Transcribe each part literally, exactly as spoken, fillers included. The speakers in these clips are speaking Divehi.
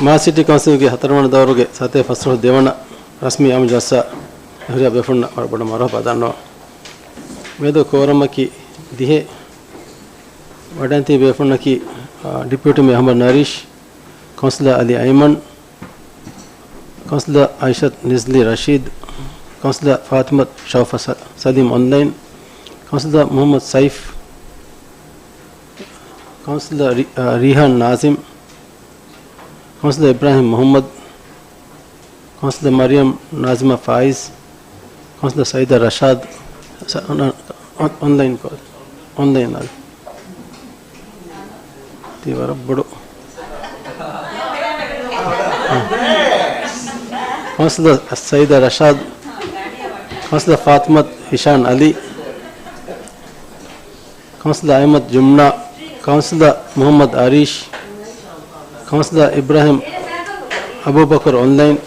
މާލެ ސިޓީ ކައުންސިލްގެ ހަތަރުވަނަ ދައުރުގެ ސަތޭކަ ފަސްވަނަ ދެވަނަ ރަސްމީ އާއްމު ޖަލްސާ ހުރިހާ ބޭފުޅުންނަށް ވަރަށް ބޮޑަށް މަރުހަބާ ދަންނަވަން. މިއަދު ކޯރަމަކީ ދިހަ. ވަޑައިގެން ބޭފުޅުންނަކީ، އާ، ޑެޕިއުޓީ މޭޔަރ އަހްމަދު ނަރީޝް، ކައުންސިލަރ އަލީ އައިމަން، ކައުންސިލަރ އައިޝަތު ނިޒްލީ ރަޝީދު، ކައުންސިލަރ ފާތިމަތު ޝައުފާ ސަ-، ސަލީމް އޮންލައިން، ކައުންސިލަރ މުހައްމަދު ސައިފް، ކައުންސިލަރ ރި-، އާ، ރީހާން ނާޒިމް، ކައުންސިލަރ އިބްރާހިމް މުހައްމަދު، ކައުންސިލަރ މަރިޔަމް ނާޒިމާ ފާއިޒް، ކައުންސިލަރ ސައީދާ ރަޝާދް، ސަ-، އޮން-، އޮން-، އޮންލައިން ކޯލް، އޮންލައިން އަދި. ތީ ވަރަށް ބޮޑު. ކައުންސިލަރ ސައީދާ ރަޝާދް، ކައުންސިލަރ ފާތިމަތު ހިޝާން އަލީ، ކައުންސިލަރ އައިމަތު ޖުމްނާ، ކައުންސިލަރ މުހައްމަދު އަރީޝް، ކައުންސިލަރ އިބްރާހިމް އަބޫބަކުރު އޮންލައިން،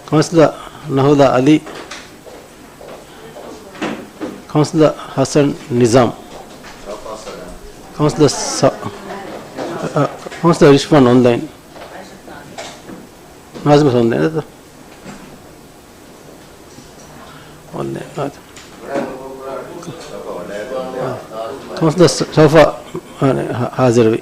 ކައުންސިލަރ ނަހުލާ އަލީ، ކައުންސިލަރ ހަސަން ނިޒާމް، ކައުންސިލަރ ސަ-، އަ، ކައުންސިލަރ ރިޝްވާން އޮންލައިން، ނާޒިމް އޮންލައިން އެތަ؟ ކައުންސިލަރ ސަ-، ސައުފާ، އަނެ، ހާ-، ހާޒިރުވި.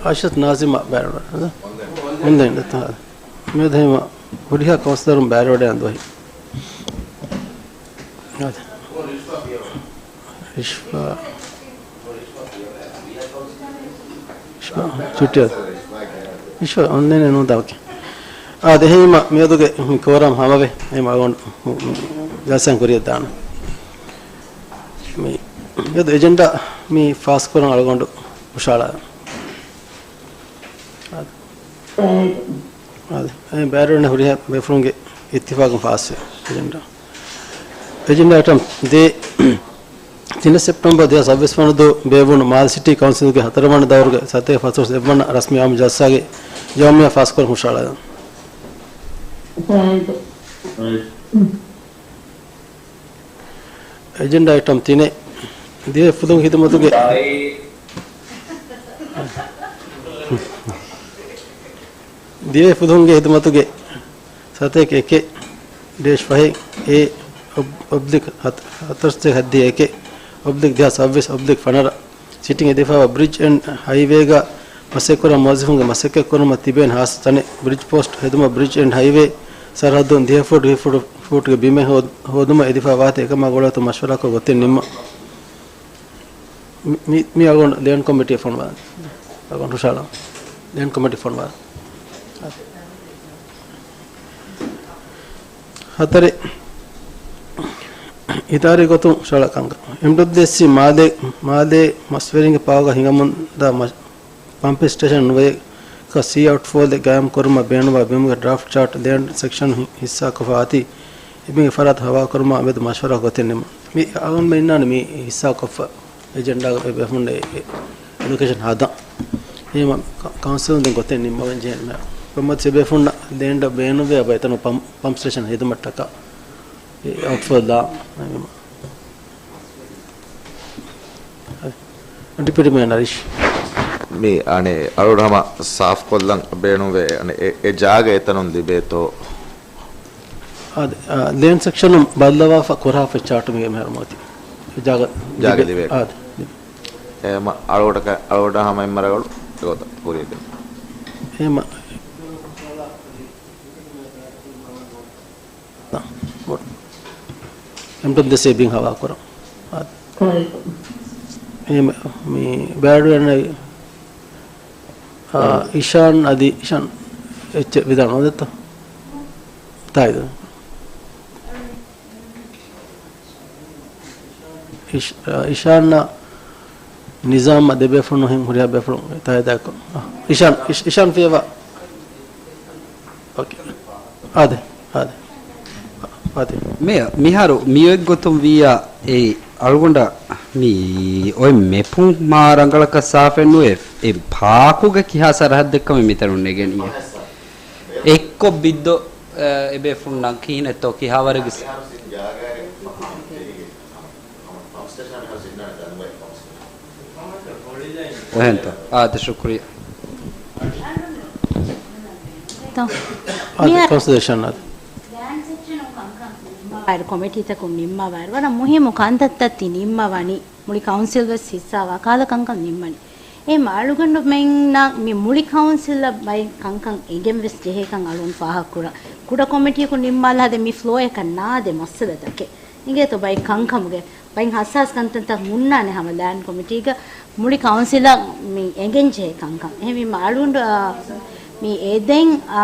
އައިޝަތު ނާޒިމާ ބައިވެރިވެ. އޮންލައިން ދަތާ. މިއަދު ހަމަ ހުރިހާ ކައުންސިލަރުން ބައިވެރިވެ އަންދުވަހި. ރިޝްވާ. ރިޝްވާ. ޗުއްޓި. ރިޝްވާ އޮންލައިން ނޫން ދާ އޯކޭ. އާ، ދެ ހެމަ މިއަދުގެ ކޯރަމް ހަމަވެ. ހެމަ އަޅުގަނޑު ޖަލްސާއިން ކުރިއަށް ދާނަން. މި، މިއަދު އެޖެންޑާ މި ފާސްކުރަން އަޅުގަނޑު ހުށަހަޅާ. އާދެ. އާދެ. އެ ބައިވެރިވެން ހުރިހާ ބޭފުޅުންގެ އިއްތިފާގުން ފާސްވި އެޖެންޑާ. އެޖެންޑާ އައިޓަމް ދޭއް، ތިނެއް ސެޕްޓެމްބަރ ދެހާސް ސައްބީސް ވަނަ ދުވަހު ބޭއްވުނު މާލެ ސިޓީ ކައުންސިލްގެ ހަތަރުވަނަ ދައުރުގެ ސަތޭކަ ފަސްވަނަ ރަސްމީ އާއްމު ޖަލްސާގެ ޖަމްޢިއްޔާ ފާސްކުރަން ހުށަހަޅާ. އެޖެންޑާ އައިޓަމް ތިނެއް، ދިވެހި ފުލުހުން ހިދުމަތުގެ، ދިވެހި ފުލުހުންގެ ހިދުމަތުގެ ސަތޭކަ އެކެއް ޑޭޝް ފަހެއް އޭ އޮބް-، އޮބްލިކް ހަތަ-، ހަތަރުސަތޭކަ ހައްދިހަ އެކެއް އޮބްލިކް ދެހާސް ސައްބީސް އޮބްލިކް ފަނަރަ ސިޓިން އެދިފާވާ ބްރިޖް އެންޑް ހައިވޭގަ މަސައްކަތްކުރާ މުވައްޒަފުންގެ މަސައްކަތްކުރުމަށް ތިބޭން ހާއްސަ ތަނެއް ބްރިޖް ޕޯސްޓް ހެދުމަށް ބްރިޖް އެންޑް ހައިވޭ ސަރަހައްދުން ދިހަ ފޫޓް ވިހި ފޫޓް، ފޫޓްގެ ބިމެއް ހޯ-، ހޯދުމަށް އެދިފާ ވާތީ އެކަމާ ގުޅޭތޯ މަޝްވަރާކޮށް ގޮތެއް ނިންމަން. މި-، މި-، މި އަޅުގަނޑު ލޭންޑް ކޮމިޓީ ފޮނުވާ. އަޅުގަނޑު ހުށަހަޅާ. ލޭންޑް ކޮމިޓީ ފޮނުވާ. ހަތަރެއް، އިދާރީ ގޮތުން ހުށަހަޅާ ކަންކަން. އެމްޑަބްލިއުއެސްސީ މާލޭ، މާލޭ މަސްވެރިންގެ ޕާވަގަ ހިނގަމުންދާ މަ-، ޕަމްޕިން ސްޓޭޝަން ނުވައެއް ކަ ސީ އައުޓްފޯލެއް ގާއިމް ކުރުމަށް ބޭނުންވާ ބިމުގެ ޑްރާފްޓް ޗާޓް ލޭންޑް ސެކްޝަން ހި-، ހިއްސާކޮށްފަ އަތީ، އެބިމުގެ ފަރާތް ހަވާލުކުރުމާ މެދު މަޝްވަރާ ގޮތެއް ނިންމުން. މި އަޅުގަނޑުމެން އިންނާނެ މި ހިއްސާކޮށްފަ އެޖެންޑާގެ އެ ބޭފުޅުން އެ، އެ އެލޮކޭޝަން ހަދަން. އެހެންވީމަ ކަ-، ކައުންސިލުން ދެން ގޮތެއް ނިންމަވަން ޖެހޭނެ. ކޮންމެ ތިބޭފުޅުންނަށް ލޭންޑަށް ބޭނުންވޭ އެބަ އެތަނު ޕަމް-، ޕަމްޕް ސްޓޭޝަން ހެދުމަށްޓަކާ އެ އައުޓްފޯލް ދާ. އެހެންވީމަ. ޑިޕިއުޓީ މޭޔަރ ނަރީޝް. މި އަނެއް އަޅުގަނޑު ހަމަ ސާފުކޮށްލަން ބޭނުންވޭ އަނެއް އެ، އެ ޖާގަ އެތަނުން ލިބޭތޯ؟ އާ، އާ، ލޭން ސެކްޝަނުން ބައްލަވާފަ ކުރާފަ ޗާޓު މި މެހެރުމަތި. އެ ޖާގަ ޖާގަ ލިބޭ. ލިބޭ. އާ، ލިބޭ. އެ މަ-، އަޅުގަނޑަކަށް، އަޅުގަނޑަށް ހަމަ އެންމެ ރަނގަޅު ގޮތަށް ކުރިއަށް ދިނުން. އެ މަ-، އެމްޑަބްލިއުއެސް ބިން ހަވާ ކުރަން. އާ. އެ މަ-، މި ބައިވެރިވެން، އާ، އާ. އިޝާން އަދި އިޝާން އެއްޗެއް ވިދާޅު ނުވަތަ؟ ތާއިދު. އިޝް-، އާ، އިޝާންއާ ނިޒާމްއާ ދެ ބޭފުޅުން ހިން ހުރިހާ ބޭފުޅުން ތާއިދާއެކު. އާ، އިޝާން، އިޝް-، އިޝާން ފިޔަވާ. އޯކޭ. އާދެ، އާދެ. އާދެ. މި-، މިހާރު މިއޮތް ގޮތުން ވިއްޔާ އެ އަޅުގަނޑަށް މި އޮތް މެޕުން މާ ރަނގަޅަކަށް ސާފެއް ނުވޭ. އެ ޕާކުގެ ކިހާ ސަރަހައްދެއްކަމެއް މިތަނުން ނެގެނީ. އެއްކޮށް ބިއްދޯ، އެ، އެބޭފުޅުންނަށް ކިހިނެއްތޯ ކިހާވަރެއްގެ ސ-، އެހެންތޯ؟ އާދެ، ޝުކުރިއްޔާ. ތޯ. އާދެ، މިހާރު ކޮންސަލްޓޭޝަން އާދެ. ވައިރު ކޮމިޓީތަކުން ނިންމާ ވައިރު ވަރަށް މުހިއްމު ކަންތައްތައް ތި ނިންމަވަނީ. މުޅި ކައުންސިލް ވެސް ހިއްސާ ވަކާލަ ކަންކަން ނިންމަނީ. އެހެން އަޅުގަނޑުމެންނަށް މި މުޅި ކައުންސިލަށް ބައެއް ކަންކަން އެނގެން ވެސް ޖެހޭ ކަން އަޅުގަނޑު ފާހަގަކުރަން. ކުޑަ ކޮމިޓީއަކުން ނިންމާލާ ދެ މި ފްލޯއަކަށް ނާދެ މައްސަލަތަކެއް. އިނގޭތޯ ބައެއް ކަންކަމުގެ ބައެއް ހައްސާސް ކަންތައްތައް ހުންނާނެ ހަމަ ލޭންޑް ކޮމިޓީގަ މުޅި ކައުންސިލަށް މި އެނގެން ޖެހޭ ކަންކަން. އެހެންވީމަ އަޅުގަނޑު، އާ، މި އެދެން، އާ،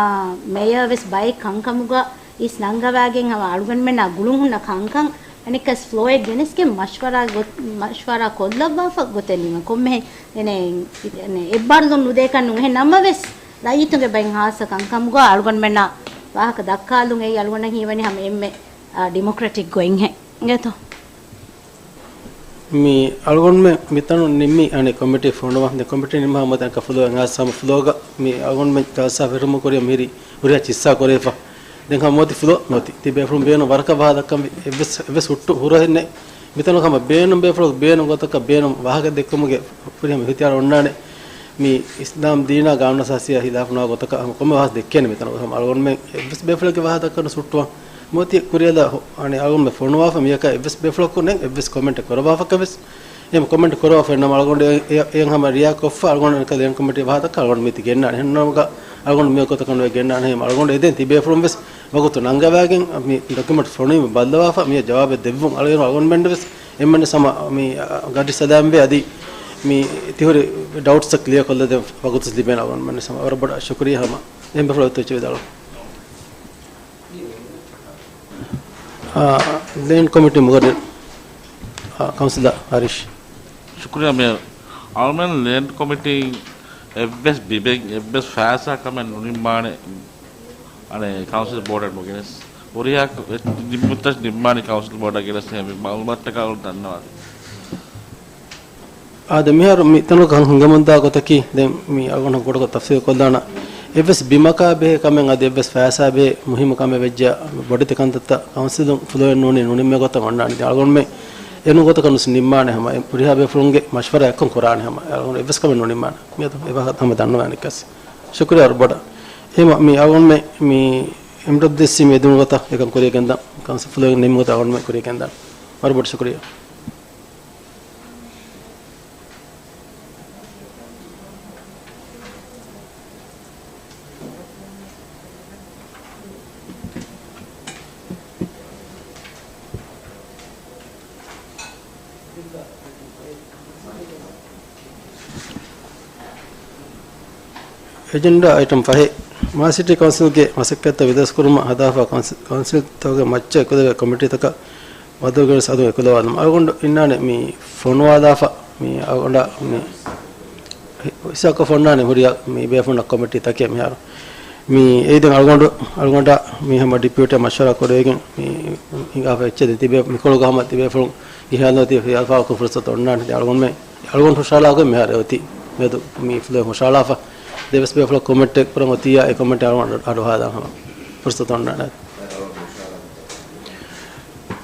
މޭޔަރ ވެސް ބައެއް ކަންކަމުގަ އިސް ނަންގަވާގެން ހަމަ އަޅުގަނޑުމެންނާ ގުޅުން ހުންނަ ކަންކަން އަނެއްކާސް ފްލޯއެއް ގެނެސްގެން މަޝްވަރާ ގޮ-، މަޝްވަރާ ކޮށްލައްވާފަ ގޮތެއް ނިމެން. ކޮންމެހެން އެނެ، އެއްބާރުލުން ނުދޭކަށް ނޫން. އެހެން ނަމަވެސް ރައްޔިތުންގެ ބައެއް ހާއްސަ ކަންކަމުގަ އަޅުގަނޑުމެންނާ ވާހަކަ ދައްކާލުން އެއީ އަޅުގަނޑަށް ހީވަނީ ހަމަ އެންމެ، އާ، ޑިމޮކްރެޓިކް ގޮތްހެން. އިނގޭތޯ؟ މި އަޅުގަނޑުމެން މިތަނުން ނިންމި އަނެއް ކޮމިޓީ ފޮނުވާ. ދެން ކޮމިޓީ ނިންމާ ހަމަ ދެން ފުލޯ އެނގާސް ހަމަ ފުލޯގަ މި އަޅުގަނޑުމެން ޖަލްސާ ފެށުމު ކުރިއަށް މިހިރީ ހުރިހާ ހިއްސާ ކުރެވިފަ. ދެން ހަމަ މޮތި ފުލޯ މޮތި. ތި ބޭފުޅުން ބޭނުން ވަރަކަށް ވާހަކަ ދައްކަން އެއްވެސް، އެއްވެސް ހުއްޓު ހުރަހެއް ނެތް. މިތަނު ހަމަ ބޭނުން ބޭފުޅަކު ބޭނުން ގޮތަކަށް ބޭނުން ވާހަކަ ދެއްކުމުގެ ފުރިހަމަ އިހުތިޔާރު އޮންނާނެ. މި އިސްލާމް ދީނާ ގާނޫނާ ސާސިޔާ ހިލާފުނާ ގޮތަކަށް ހަމަ ކޮންމެ ވާހަކަ ދެއްކޭނެ މިތަނު. ހަމަ އަޅުގަނޑުމެން އެއްވެސް ބޭފުޅެއްގެ ވާހަކަ ދައްކަން ސުއްޓުވާ. މޮތި ކުރިއަލަ ހު-، އަނެ އަޅުގަނޑުމެ ފޮނުވާފަ މިޔަކަށް އެއްވެސް ބޭފުޅަކު ނެތް އެއްވެސް ކޮމެންޓެއް ކުރައްވާފަކަށް ވެސް. އެހެން ކޮމެންޓް ކުރައްވާފަ ނަމަ އަޅުގަނޑު އެ-، އެ-، އެހެން ހަމަ ރިޔާ ކޮށްފަ އަޅުގަނޑު އެކަލޭން ކޮމެންޓް ވާހަކަ އަޅުގަނޑު މިތި ގެންނާނެ. އެހެން ނަމަގަ އަޅުގަނޑު މި ގޮތަކަށް ނުވެ ގެންނާނެ. އަޅުގަނޑު އެދެން ތި ބޭފުޅުން ވެސް ވަގުތު ނަންގަވާގެން މި ޑޮކިއުމެންޓް ފޮނުވީމަ ބައްލަވާފަ މިޔަ ޖަވާބެއް ދެއްވުން. އަޅުގަނޑު އަޅުގަނޑުމެން ވެސް އެންމެން ސަމަ މި ގަޑި ސަލާމްވެ އަދި މި ތިހުރި ޑައުޓްސް ކްލިއަރ ކޮށްލަދޭ ވަގުތު ލިބޭނެ އަޅުގަނޑުމެން ސަމަ. ވަރަށް ބޮޑަށް ޝުކުރިއްޔާ ހަމަ އެހެން ބޭފުޅުން އެއްޗެއް ވިދާޅު. އާ، ލޭންޑް ކޮމިޓީ މުގައްރިރު، އާ، ކައުންސިލަރ އަރީޝް. ޝުކުރިއްޔާ މޭޔަރ. އަޅުމެން ލޭންޑް ކޮމިޓީން އެއްވެސް ބިމެއް އެއްވެސް ފައިސާ ކަމެއް ނުނިންމާނެ. އަނެއް ކައުންސިލް ބޯޑަށް ނުގެނެސް. ހުރިހާ ނިންމުންތައް ނިންމާނީ ކައުންސިލް ބޯޑަށް ގެނެސް މި މައުލޫމާތުތަކަށް ދަންނަވާދެ. އާދެ، މިހާރު މި ތަނުގަ ހިނގަމުންދާ ގޮތަކީ، ދެން މި އަޅުގަނޑު ކުޑަކޮށް ތަފްސީލް ކޮށްލާނަ. އެއްވެސް ބިމަކާ ބެހޭ ކަމެއް އަދި އެއްވެސް ފައިސާ ބެހޭ މުހިއްމު ކަމެއް ވެއްޖެ، ބޮޑެތި ކަންތައްތައް ކައުންސިލުން ފުލޯއެއް ނޫނީ ނުނިންމޭ ގޮތަށް އޮންނާނެ. އަޅުގަނޑުމެ އެނޫ ގޮތަކަށް ނުސް ނިންމާނެ ހަމަ. އެ ހުރިހާ ބޭފުޅުންގެ މަޝްވަރާ އެއްކޮށް ކުރާނެ ހަމަ. އަޅުގަނޑު އެއްވެސް ކަމެއް ނުނިންމާނެ. މިއަދު އެ ވާހަކަ ހަމަ ދަންނަވާނެ ކަސް. ޝުކުރިއްޔާ ވަރަށް ބޮޑަށް. އެހެމަ މި އަޅުގަނޑުމެ މި އެމްޑަބްލިއުޑީސީ މި އެދުނު ގޮތަށް އެކަން ކުރިޔަށް ގެންދާ، ކައުންސިލް ފުލޯއެއް ނިންމު ގޮތަށް އަޅުގަނޑުމެ ކުރިޔަށް ގެންދާނެ. ވަރަށް ބޮޑަށް ޝުކުރިއްޔާ. އެޖެންޑާ އައިޓަމް ފަހެއް، މާލެ ސިޓީ ކައުންސިލްގެ މަސައްކަތްތައް ވިދާސްކުރުމަށް ހަދާފަ ކައުންސިލް، ކައުންސިލްތަކުގެ މައްޗަށް އެކުލެވޭ ކޮމިޓީތަކަށް ބަދަލުގެނެސް އަދު އެކުލަވާލުމަށް. އަޅުގަނޑު އިންނާނެ މި ފޮނުވާލާފަ މި އަޅުގަނޑަށް މި ހިސާބުކޮށް ފޮންނާނެ ހުރިހާ މި ބޭފުޅުންނަށް ކޮމިޓީ ތަކެއް މިހާރު. މި އެއީދެން އަޅުގަނޑު، އަޅުގަނޑާ މި ހަމަ ޑިޕިއުޓީ މަޝްވަރާ ކުރެވިގެން މި ހިނގާފަ އެއްޗެއް ދެން ތިބޭ މިކޮޅުގަ ހަމަ ތިބޭފުޅުން ގިހާލުން ތި ހިޔާލުފާ ފުރުސަތު އޮންނާނެ. އަޅުގަނޑުމެ، އަޅުގަނޑު ހުށަހަޅާގޮތް މިހާރު އޮތީ. މިއަދު މި ފުލޯ ހުށަހަޅާފަ ދެވެސް ބޭފުޅަށް ކޮމެންޓެއް ކުރަން އޮތިއްޔާ އެ ކޮމެންޓެއް އަޅުގަނޑު އަޑު ހާދާން ހަމަ ފުރުސަތު އޮންނާނެ.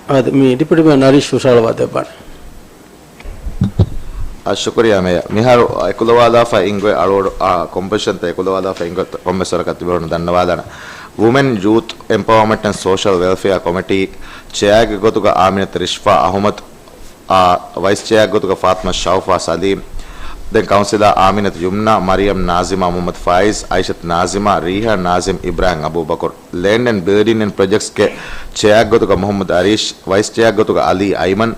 އާދެ، މި ޑިޕިއުޓީ މޭޔަރ އަރީޝް ހުށަހަޅަވާ ދެއްވާނެ. އަ، ޝުކުރިއްޔާ މޭޔަރ. މިހާރު އެކުލަވާލާފަ އިންގޮތް އަޅުގަނޑު، އާ، ކޮމްޕޮޒިޝަންތައް އެކުލަވާލާފަ އިންގޮތް ކޮންމެސް ވަރަކަށް ތިބޭފުޅުން ދަންނަވާލާނަ. ވުމެން، ޔޫތު، އެމްޕަވާމަންޓް އެންޑް ސޯޝަލް ވެލްފެއާ ކޮމިޓީ ޗެއާގެ ގޮތުގަ އާމިނަތު ރިޝްފާ އަހުމަދު، އާ، ވައިސް ޗެއާގެ ގޮތުގަ ފާތުމާ ޝައުފާ ސަލީމް، ދެން ކައުންސިލަރ އާމިނަތު ޔުމްނާ، މަރިޔަމް ނާޒިމާ، މުހައްމަދު ފާއިޒް، އައިޝަތު ނާޒިމާ، ރީހާން ނާޒިމް، އިބްރާހިމް އަބޫބަކުރު. ލޭންޑް އެންޑް ބިލްޑިންގ އެންޑް ޕްރޮޖެކްޓްސްގެ ޗެއާގެ ގޮތުގަ މުހައްމަދު އަރީޝް، ވައިސް ޗެއާގެ ގޮތުގަ އަލީ އައިމަން،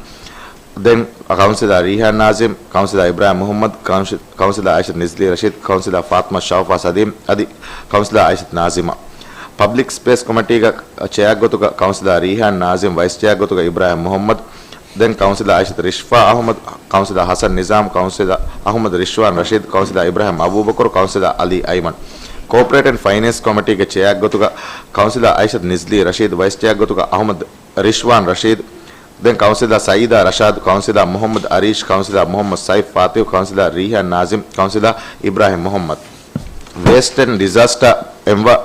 ދެން ކައުންސިލަރ ރީހާން ނާޒިމް، ކައުންސިލަރ އިބްރާހިމް މުހައްމަދު، ކައުންސި-، ކައުންސިލަރ އައިޝަތު ނިޒްލީ ރަޝީދު، ކައުންސިލަރ ފާތުމާ ޝައުފާ ސަލީމް، އަދި ކައުންސިލަރ އައިޝަތު ނާޒިމާ. ޕަބްލިކް ސްޕޭސް ކޮމިޓީގަ ޗެއާގެ ގޮތުގަ ކައުންސިލަރ ރީހާން ނާޒިމް، ވައިސް ޗެއާގެ ގޮތުގަ އިބްރާހިމް މުހައްމަދު، ދެން ކައުންސިލަރ އައިޝަތު ރިޝްފާ އަހުމަދު، ކައުންސިލަރ ހަސަން ނިޒާމް، ކައުންސިލަރ އަހުމަދު ރިޝްވާން ރަޝީދު، ކައުންސިލަރ އިބްރާހިމް އަބޫބަކުރު، ކައުންސިލަރ އަލީ އައިމަން. ކޯޕަރޭޓް އެންޑް ފައިނޭންސް ކޮމިޓީގެ ޗެއާގެ ގޮތުގަ ކައުންސިލަރ އައިޝަތު ނިޒްލީ ރަޝީދު، ވައިސް ޗެއާގެ ގޮތުގަ އަހުމަދު ރިޝްވާން ރަޝީދު، ދެން ކައުންސިލަރ ސައީދާ ރަޝާދު، ކައުންސިލަރ މުހައްމަދު އަރީޝް، ކައުންސިލަރ މުހައްމަދު ސައިފް ފާތިހު، ކައުންސިލަރ ރީހާން ނާޒިމް، ކައުންސިލަރ އިބްރާހިމް މުހައްމަދު. ވޭސްޓް އެންޑް ޑިޒާސްޓާ އެންވަ-،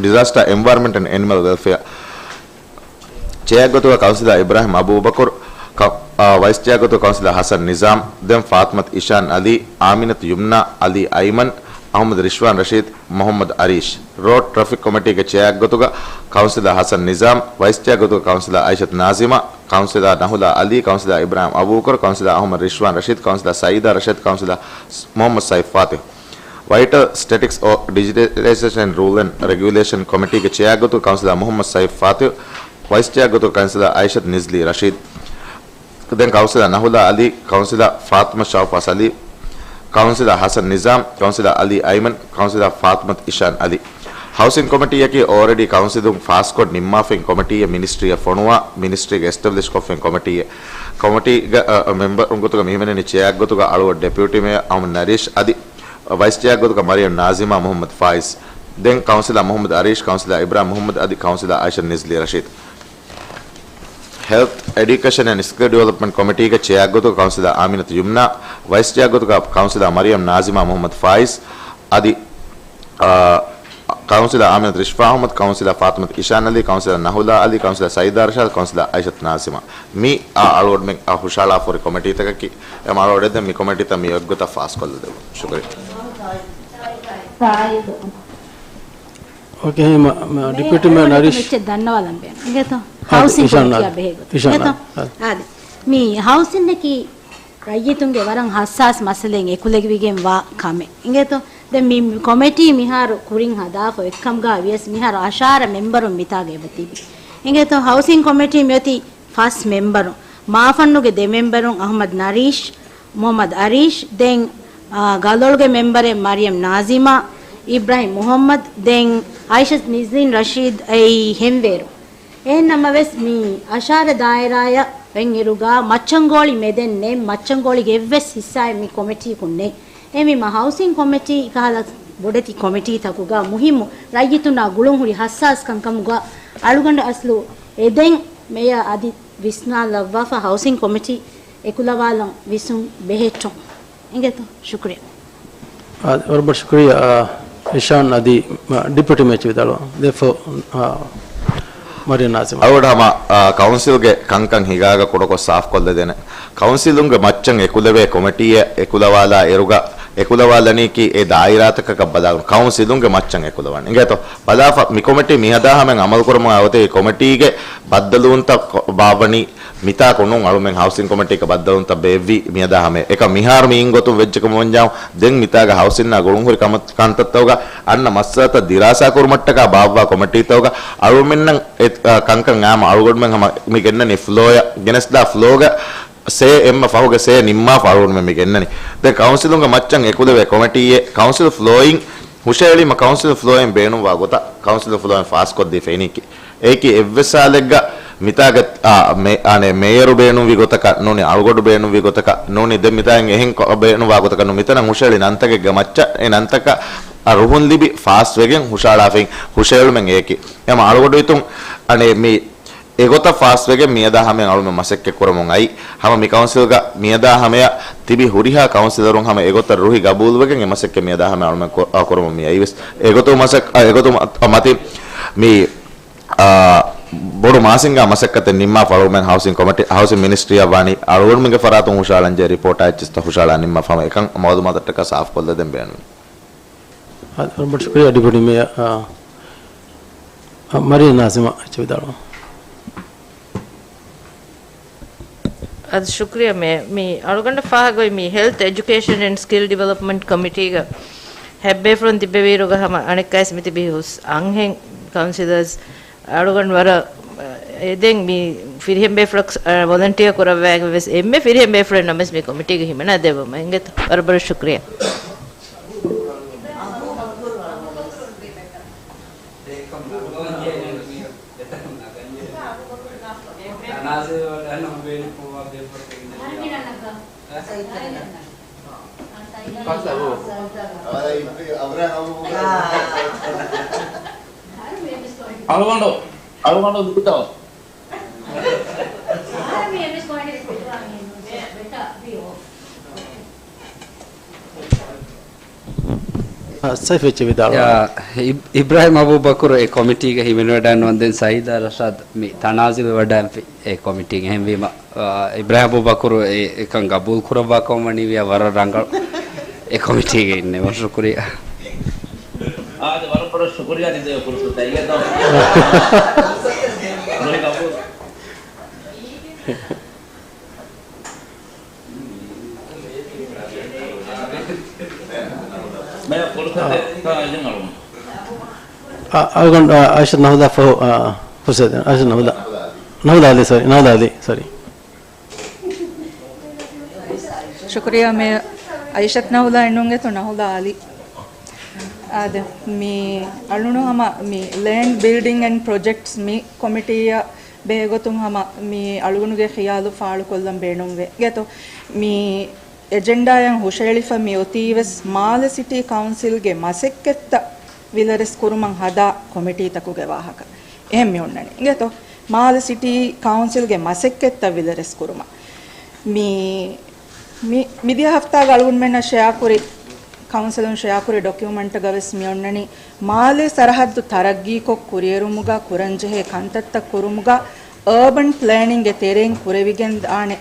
ޑިޒާސްޓާ އެންވަޔަރަންމަންޓް އެންޑް އެނިމަލް ވެލްފެއާ ޗެއާގެ ގޮތުގަ ކައުންސިލަރ އިބްރާހިމް އަބޫބަކުރު، ކަ-، އާ، ވައިސް ޗެއާގޮތުގަ ކައުންސިލަރ ހަސަން ނިޒާމް، ދެން ފާތުމަތު އިޝާން އަލީ، އާމިނަތު ޔުމްނާ، އަލީ އައިމަން، އަހުމަދު ރިޝްވާން ރަޝީދު، މުހައްމަދު އަރީޝް. ރޯޑް ޓްރެފިކް ކޮމިޓީގެ ޗެއާގޮތުގަ ކައުންސިލަރ ހަސަން ނިޒާމް، ވައިސް ޗެއާގޮތުގަ ކައުންސިލަރ އައިޝަތު ނާޒިމާ، ކައުންސިލަރ ނަހުލާ އަލީ، ކައުންސިލަރ އިބްރާހިމް އަބޫބަކުރު، ކައުންސިލަރ އަހުމަދު ރިޝްވާން ރަޝީދު، ކައުންސިލަރ ސައީދާ ރަޝީދު، ކައުންސިލަރ މުހައްމަދު ސައިފް ފާތިހު. ވައިޓަލް ސްޓެޓިކްސް އޯ ޑިޖިޓަލައިޒޭޝަން އެންޑް ރޫލް އެންޑް ރެގިއުލޭޝަން ކޮމިޓީގެ ޗެއާގޮތުގަ ކައުންސިލަރ މުހައްމަދު ސައިފް ފާތިހު، ވައިސް ޗެއާގޮތުގަ ކައުންސިލަރ އައިޝަތު ނިޒްލީ ރަޝީދު. ދެން ކައުންސިލަރ ނަހުލާ އަލީ، ކައުންސިލަރ ފާތުމަ ޝައުފާސް އަލީ، ކައުންސިލަރ ހަސަން ނިޒާމް، ކައުންސިލަރ އަލީ އައިމަން، ކައުންސިލަރ ފާތުމަތު އިޝާން އަލީ. ހައުސިން ކޮމިޓީއަކީ އޯލްރެޑީ ކައުންސިލުން ފާސްކޮށް ނިންމާފައި ކޮމިޓީއެއް، މިނިސްޓްރީއަށް ފޮނުވާ، މިނިސްޓްރީގެ އެސްޓަބްލިޝް ކޮށްފައި ކޮމިޓީއެއް. ކޮމިޓީގެ، އަ، އަ، މެމްބަރުން ގޮތުގަ މި ހިމެނެނީ ޗެއާގެ ގޮތުގަ އަޅުގަޑު ޑެޕިއުޓީ މޭޔަރ އަހުމަދު ނަރީޝް އަދި ވައިސް ޗެއާގެ ގޮތުގަ މަރިޔަމް ނާޒިމާ މުހައްމަދު ފާއިޒް. ދެން ކައުންސިލަރ މުހައްމަދު އަރީޝް، ކައުންސިލަރ އިބްރާހިމް މުހައްމަދު އަދި ކައުންސިލަރ އައިޝަ ނިޒްލީ ރަޝީދު. ހެލްތް، އެޑިއުކޭޝަން އެންޑް ސްކިލް ޑިވެލޮޕްމަންޓް ކޮމިޓީގެ ޗެއާގެ ގޮތުގަ ކައުންސިލަރ އާމިނަތު ޔުމްނާ، ވައިސް ޗެއާގެ ގޮތުގަ ކައުންސިލަރ މަރިޔަމް ނާޒިމާ މުހައްމަދު ފާއިޒް އަދި، އާ، ކައުންސިލަރ އާމިނަތު ރިޝްފާ އަހުމަދު، ކައުންސިލަރ ފާތުމަތު އިޝާން އަލީ، ކައުންސިލަރ ނަހުލާ އަލީ، ކައުންސިލަރ ސައީދާ ރަޝާދު، ކައުންސިލަރ އައިޝަތު ނާޒިމާ. މި، އާ، އަޅުގަނޑުމެން، އާ، ހުށަހަޅާފަ ހުރި ކޮމިޓީތަކަކީ، އެމް އާރް އޯ ދެން މި ކޮމިޓީތައް މި އޮތްގޮތަށް ފާސްކޮށްލަދެއްވުން. ޝުކުރިއްޔާ. އޯކޭ، މަ-، މަ-، މޭ ޑެޕިއުޓީ މޭޔަރ އަޅުގަނޑު ނަރީޝް. މެޗެއް ދަންނަވާލަން ބޭނުން. އިނގޭތޯ؟ އާ، ހައުސިން އިޝާން ކޮމިޓީއާ އާ، ބެހޭ ގޮތަށް. އިޝާން އިނގޭތޯ؟ އާ، އާ. އާދެ. މި ހައުސިންއަކީ ރައްޔިތުންގެ ވަރަށް ހައްސާސް މައްސަލައެއް އެކުލެވިގެން ވާ ކަމެއް. އިނގޭތޯ؟ ދެން މި ކޮމިޓީ މިހާރު ކުރިން ހަދާފަ އޮތްކަމުގަ ވިޔަސް މިހާރު އަށާރަ މެމްބަރުން މިތާގަ އެބަ ތިބި. އިނގޭތޯ؟ ހައުސިން ކޮމިޓީ މިއޮތީ ފަސް މެމްބަރުން. މާފަންނުގެ ދެ މެމްބަރުން އަހުމަދު ނަރީޝް، މުހައްމަދު އަރީޝް، ދެން، އާ، ގަލޮޅުގެ މެމްބަރެއް މަރިޔަމް ނާޒިމާ، އިބްރާހިމް މުހައްމަދު، ދެން އައިޝަތު ނިޒްލީން ރަޝީދު އެއީ ހެންވޭރު. އެހެން ނަމަވެސް، މި އަށާރަ ދާއިރާއަށް ވެން އިރުގަ މައްޗަންގޯޅި މެދެއް ނެތް، މައްޗަންގޯޅިގެ އެއްވެސް ހިއްސާއެއް މި ކޮމިޓީއަކުން ނެތް. އެހެންވީމަ، ހައުސިން ކޮމިޓީ ކަހަލަ ބޮޑެތި ކޮމިޓީތަކުގަ މުހިއްމު ރައްޔިތުންނާ ގުޅުން ހުރި ހައްސާސް ކަންކަމުގަ އަޅުގަނޑު އަސްލު އެދެން މެޔަރ އަދި ވިސްނާލައްވާފަ ހައުސިން ކޮމިޓީ އެކުލަވާލަން ވިސްނުން ބެހެއްޓުން. އިނގޭތޯ؟ ޝުކުރިއްޔާ. އާ، ވަރަށް ބޮޑަށް ޝުކުރިއްޔާ، އާ، އިޝާން އަދި، މަ، ޑެޕިއުޓީ މޭޔަރ ވިދާޅުވާ. ދެފޯ، އާ، މަރިޔަމް ނާޒިމާ. އަޅުގަނޑު ހަމަ، އާ، ކައުންސިލްގެ ކަންކަން ހިނގާގަ ކުޑަކޮށް ސާފްކޮށްލަދޭނެ. ކައުންސިލުންގެ މައްޗަށް އެކުލެވޭ ކޮމިޓީއެއް އެކުލަވާލާ އިރުގަ، އެކުލަވާލަނީކީ އެ ދާއިރާތަކަކަށް ބަލާގެން ކައުންސިލުންގެ މައްޗަށް އެކުލަވަން. އިނގޭތޯ؟ ބަލާފަ، މި ކޮމިޓީ މިހަދާ ހަމައިން އަމަލުކުރަމުން އައި އޮތީ ކޮމިޓީގެ ބައްދަލުވުންތައް ކޮ-، ބާއްވަނީ މިތާކު ނޫން. އަޅުމެން ހައުސިން ކޮމިޓީގަ ބައްދަލުވުންތައް ބޭއްވީ މިއަދާ ހަމަޔަށް. އެކަމް މިހާރު މި އިން ގޮތުން ވެއްޖެކަމުން ވަންޏާ، ދެން މިތާގަ ހައުސިންނާ ގުޅުންހުރި ކަމަ-، ކަންތައްތަކުގަ އަންނަ މައްސަލަތައް ދިރާސާ ކުރުމަށްޓަކާ ބާއްވާ ކޮމިޓީތަކުގަ އަޅުމެންނަށް އެ، އަ، ކަންކަން އާއްމު އަޅުގަނޑުމެން ހަމަ މި ގެންނަނީ ފްލޯއަށް ގެނެސްދާ ފްލޯގަ ސޭ އެންމެ ފަހުގެ ސޭ ނިންމާފަ އަޅުގަނޑުމެން މި ގެންނަނީ. ދެން ކައުންސިލުންގެ މައްޗަށް އެކުލެވޭ ކޮމިޓީއެއް ކައުންސިލް ފްލޯއިން ހުށައެޅީމަ ކައުންސިލް ފްލޯއިން ބޭނުންވާ ގޮތަށް ކައުންސިލް ފްލޯއިން ފާސްކޮށްދީފަ އިނީކީ. އެއީކީ އެއްވެސް ހާލެއްގަ މިތާގަ، އާ، މޭ-، އާނެ، މޭޔަރު ބޭނުންވި ގޮތަކަށް ނޫނީ، އަޅުގަޑު ބޭނުންވި ގޮތަކަށް ނޫނީ، ދެން މިތާއިން އެހެން ކޮ-، ބޭނުންވާ ގޮތަކަށް ނޫން. މިތަނަށް ހުށައެޅި ނަންތަކެއްގެ މައްޗަށް އެ ނަންތަކަށް އަ، ރުހުން ލިބި ފާސްވެގެން ހުށައަޅާފައި ހުށައެޅުމެއް އެއަކީ. އެހެން އަޅުގަޑު ހިތުން އަނެއް މި އެގޮތަށް ފާސްވެގެން މިއަދާ ހަމަޔަށް އަޅުމެން މަސައްކަތް ކުރަމުން އައީ. ހަމަ މި ކައުންސިލްގަ މިއަދާ ހަމަޔަށް ތިބި ހުރިހާ ކައުންސިލަރުން ހަމަ އެގޮތަށް ރުހި ގަބޫލުވެގެން އެ މަސައްކަތް މިއަދާ ހަމަޔަށް އަޅުމެން ކު-، އަ، ކުރަމުން މި އައީވެސް. އެގޮތު މަސައް-، އަ، އެގޮތު މަ-، މަތިން މި، އާ، ބޮޑު މާސިންގާ މަސައްކަތެއް ނިންމާފަ އަޅުމެން ހައުސިން ކޮމިޓީ، ހައުސިން މިނިސްޓްރީއަށް ވާނީ އަޅުގަނޑުމެންގެ ފަރާތުން ހުށައަޅަންޖެހޭ ރިޕޯޓާ އެއްޗިސްތައް ހުށައަޅާ ނިންމާފަ ހަމަ އެކަން މައުލޫމާތަށްޓަކާ ސާފްކޮށްލަދޭން ބޭނުން. އާ، ވަރަށް ބޮޑަށް ޝުކުރިއްޔާ ޑެޕިއުޓީ މޭޔަރ، އާ، އާ، މަރިޔަމް ނާޒިމާ އެއްޗެއް ވިދާޅުވާ. އަދި ޝުކުރިއްޔާ މޭ-، މި އަޅުގަނޑަށް ފާހަގައޮތް މި ހެލްތް އެޖުކޭޝަން އެންޑް ސްކިލް ޑިވެލޮޕްމަންޓް ކޮމިޓީގަ ހެއްބޭފުޅުން ތިއްބެވިއިރުގަ ހަމަ އަނެއްކާވެސް މިތިބީ ހުސް އަންހެން ކައުންސިލަރސް އަޅުގަނޑު ވަރަށް، އެ، ދެން މި ފިރިހެން ބޭފުޅަކު، އަ، ވޮލަންޓިއާ ކުރައްވާގެން ވެސް އެންމެ ފިރިހެން ބޭފުޅެއް ނަމަވެސް މި ކޮމިޓީގަ ހިމަނާ ދެއްވަމުން އިނގޭތޯ. ވަރަށް ބޮޑަށް ޝުކުރިއްޔާ. އަޅުގަނޑު، އަޅުގަނޑު ދޫތަވަ. ސައިފް އެއްޗެއް ވިދާޅުވާ. އިބް-، އިބްރާހިމް އަބޫބަކުރު އެ ކޮމިޓީގަ ހިމެނިވަޑައިނުވަންދެން ސައީދާ ރަޝާދް މި ތަނާޒުލް ވެވަޑައިންފި އެ ކޮމިޓީގެ. އެހެންވީމަ، އާ، އިބްރާހިމް އަބޫބަކުރު އެ، އެކަން ގަބޫލު ކުރައްވާ ކަމަށް ވަނީ ވިޔަ ވަރަށް ރަނގަޅު އެ ކޮމިޓީގެ އިންނެވުން. ޝުކުރިއްޔާ. އާދެ، ވަރަށް ބޮޑަށް ޝުކުރިއްޔާ ދިދަ ފުރުސަތަށް އިނގޭތޯ. ރޮހި ގަބޫލު. މޭޔަރ ފުރުސަތެއް އަޅުގަނޑު، އާ، އައިޝަތު ނަހުލާ ފަހު، އާ، ފުރުސަތެއް، އައިޝަތު ނަހުލާ. ނަހުލާ އަލީ، ސޮރީ، ނަހުލާ އަލީ، ސޮރީ. ޝުކުރިއްޔާ މޭޔަރ. އައިޝަތު ނަހުލާ އިންނުން އެތޯ ނަހުލާ އަލީ. އާދެ، މި އަޅުނު ހަމަ މި ލޭންޑް ބިލްޑިންގ އެންޑް ޕްރޮޖެކްޓްސް މި ކޮމިޓީއަށް ބެހޭގޮތުން ހަމަ މި އަޅުގަނޑުގެ ޚިޔާލު ފާޅުކޮށްލަން ބޭނުންވޭ. އިނގޭތޯ، މި އެޖެންޑާއަށް ހުށައެޅިފަ މި އޮތީވެސް މާލެ ސިޓީ ކައުންސިލްގެ މަސައްކަތްތައް ވިލަރެސް ކުރުމަށް ހަދާ ކޮމިޓީތަކުގެ ވާހަކަ. އެހެން މި އޮންނަނީ. އިނގޭތޯ، މާލެ ސިޓީ ކައުންސިލްގެ މަސައްކަތްތައް ވިލަރެސް ކުރުމަށް. މި، މި، މިދިޔަ ހަފްތާގަ އަޅުގަނޑުމެންނަށް ޝެއާކުރި، ކައުންސިލުން ޝެއާކުރި ޑޮކިއުމަންޓްގަ ވެސް މި އޮންނަނީ، މާލެ ސަރަހައްދު ތަރައްގީކޮށް ކުރިއެރުމުގަ ކުރަންޖެހޭ ކަންތައްތައް ކުރުމުގަ އަރބަން ޕްލޭނިންގގެ ތެރެއިން ކުރެވިގެންދާނެ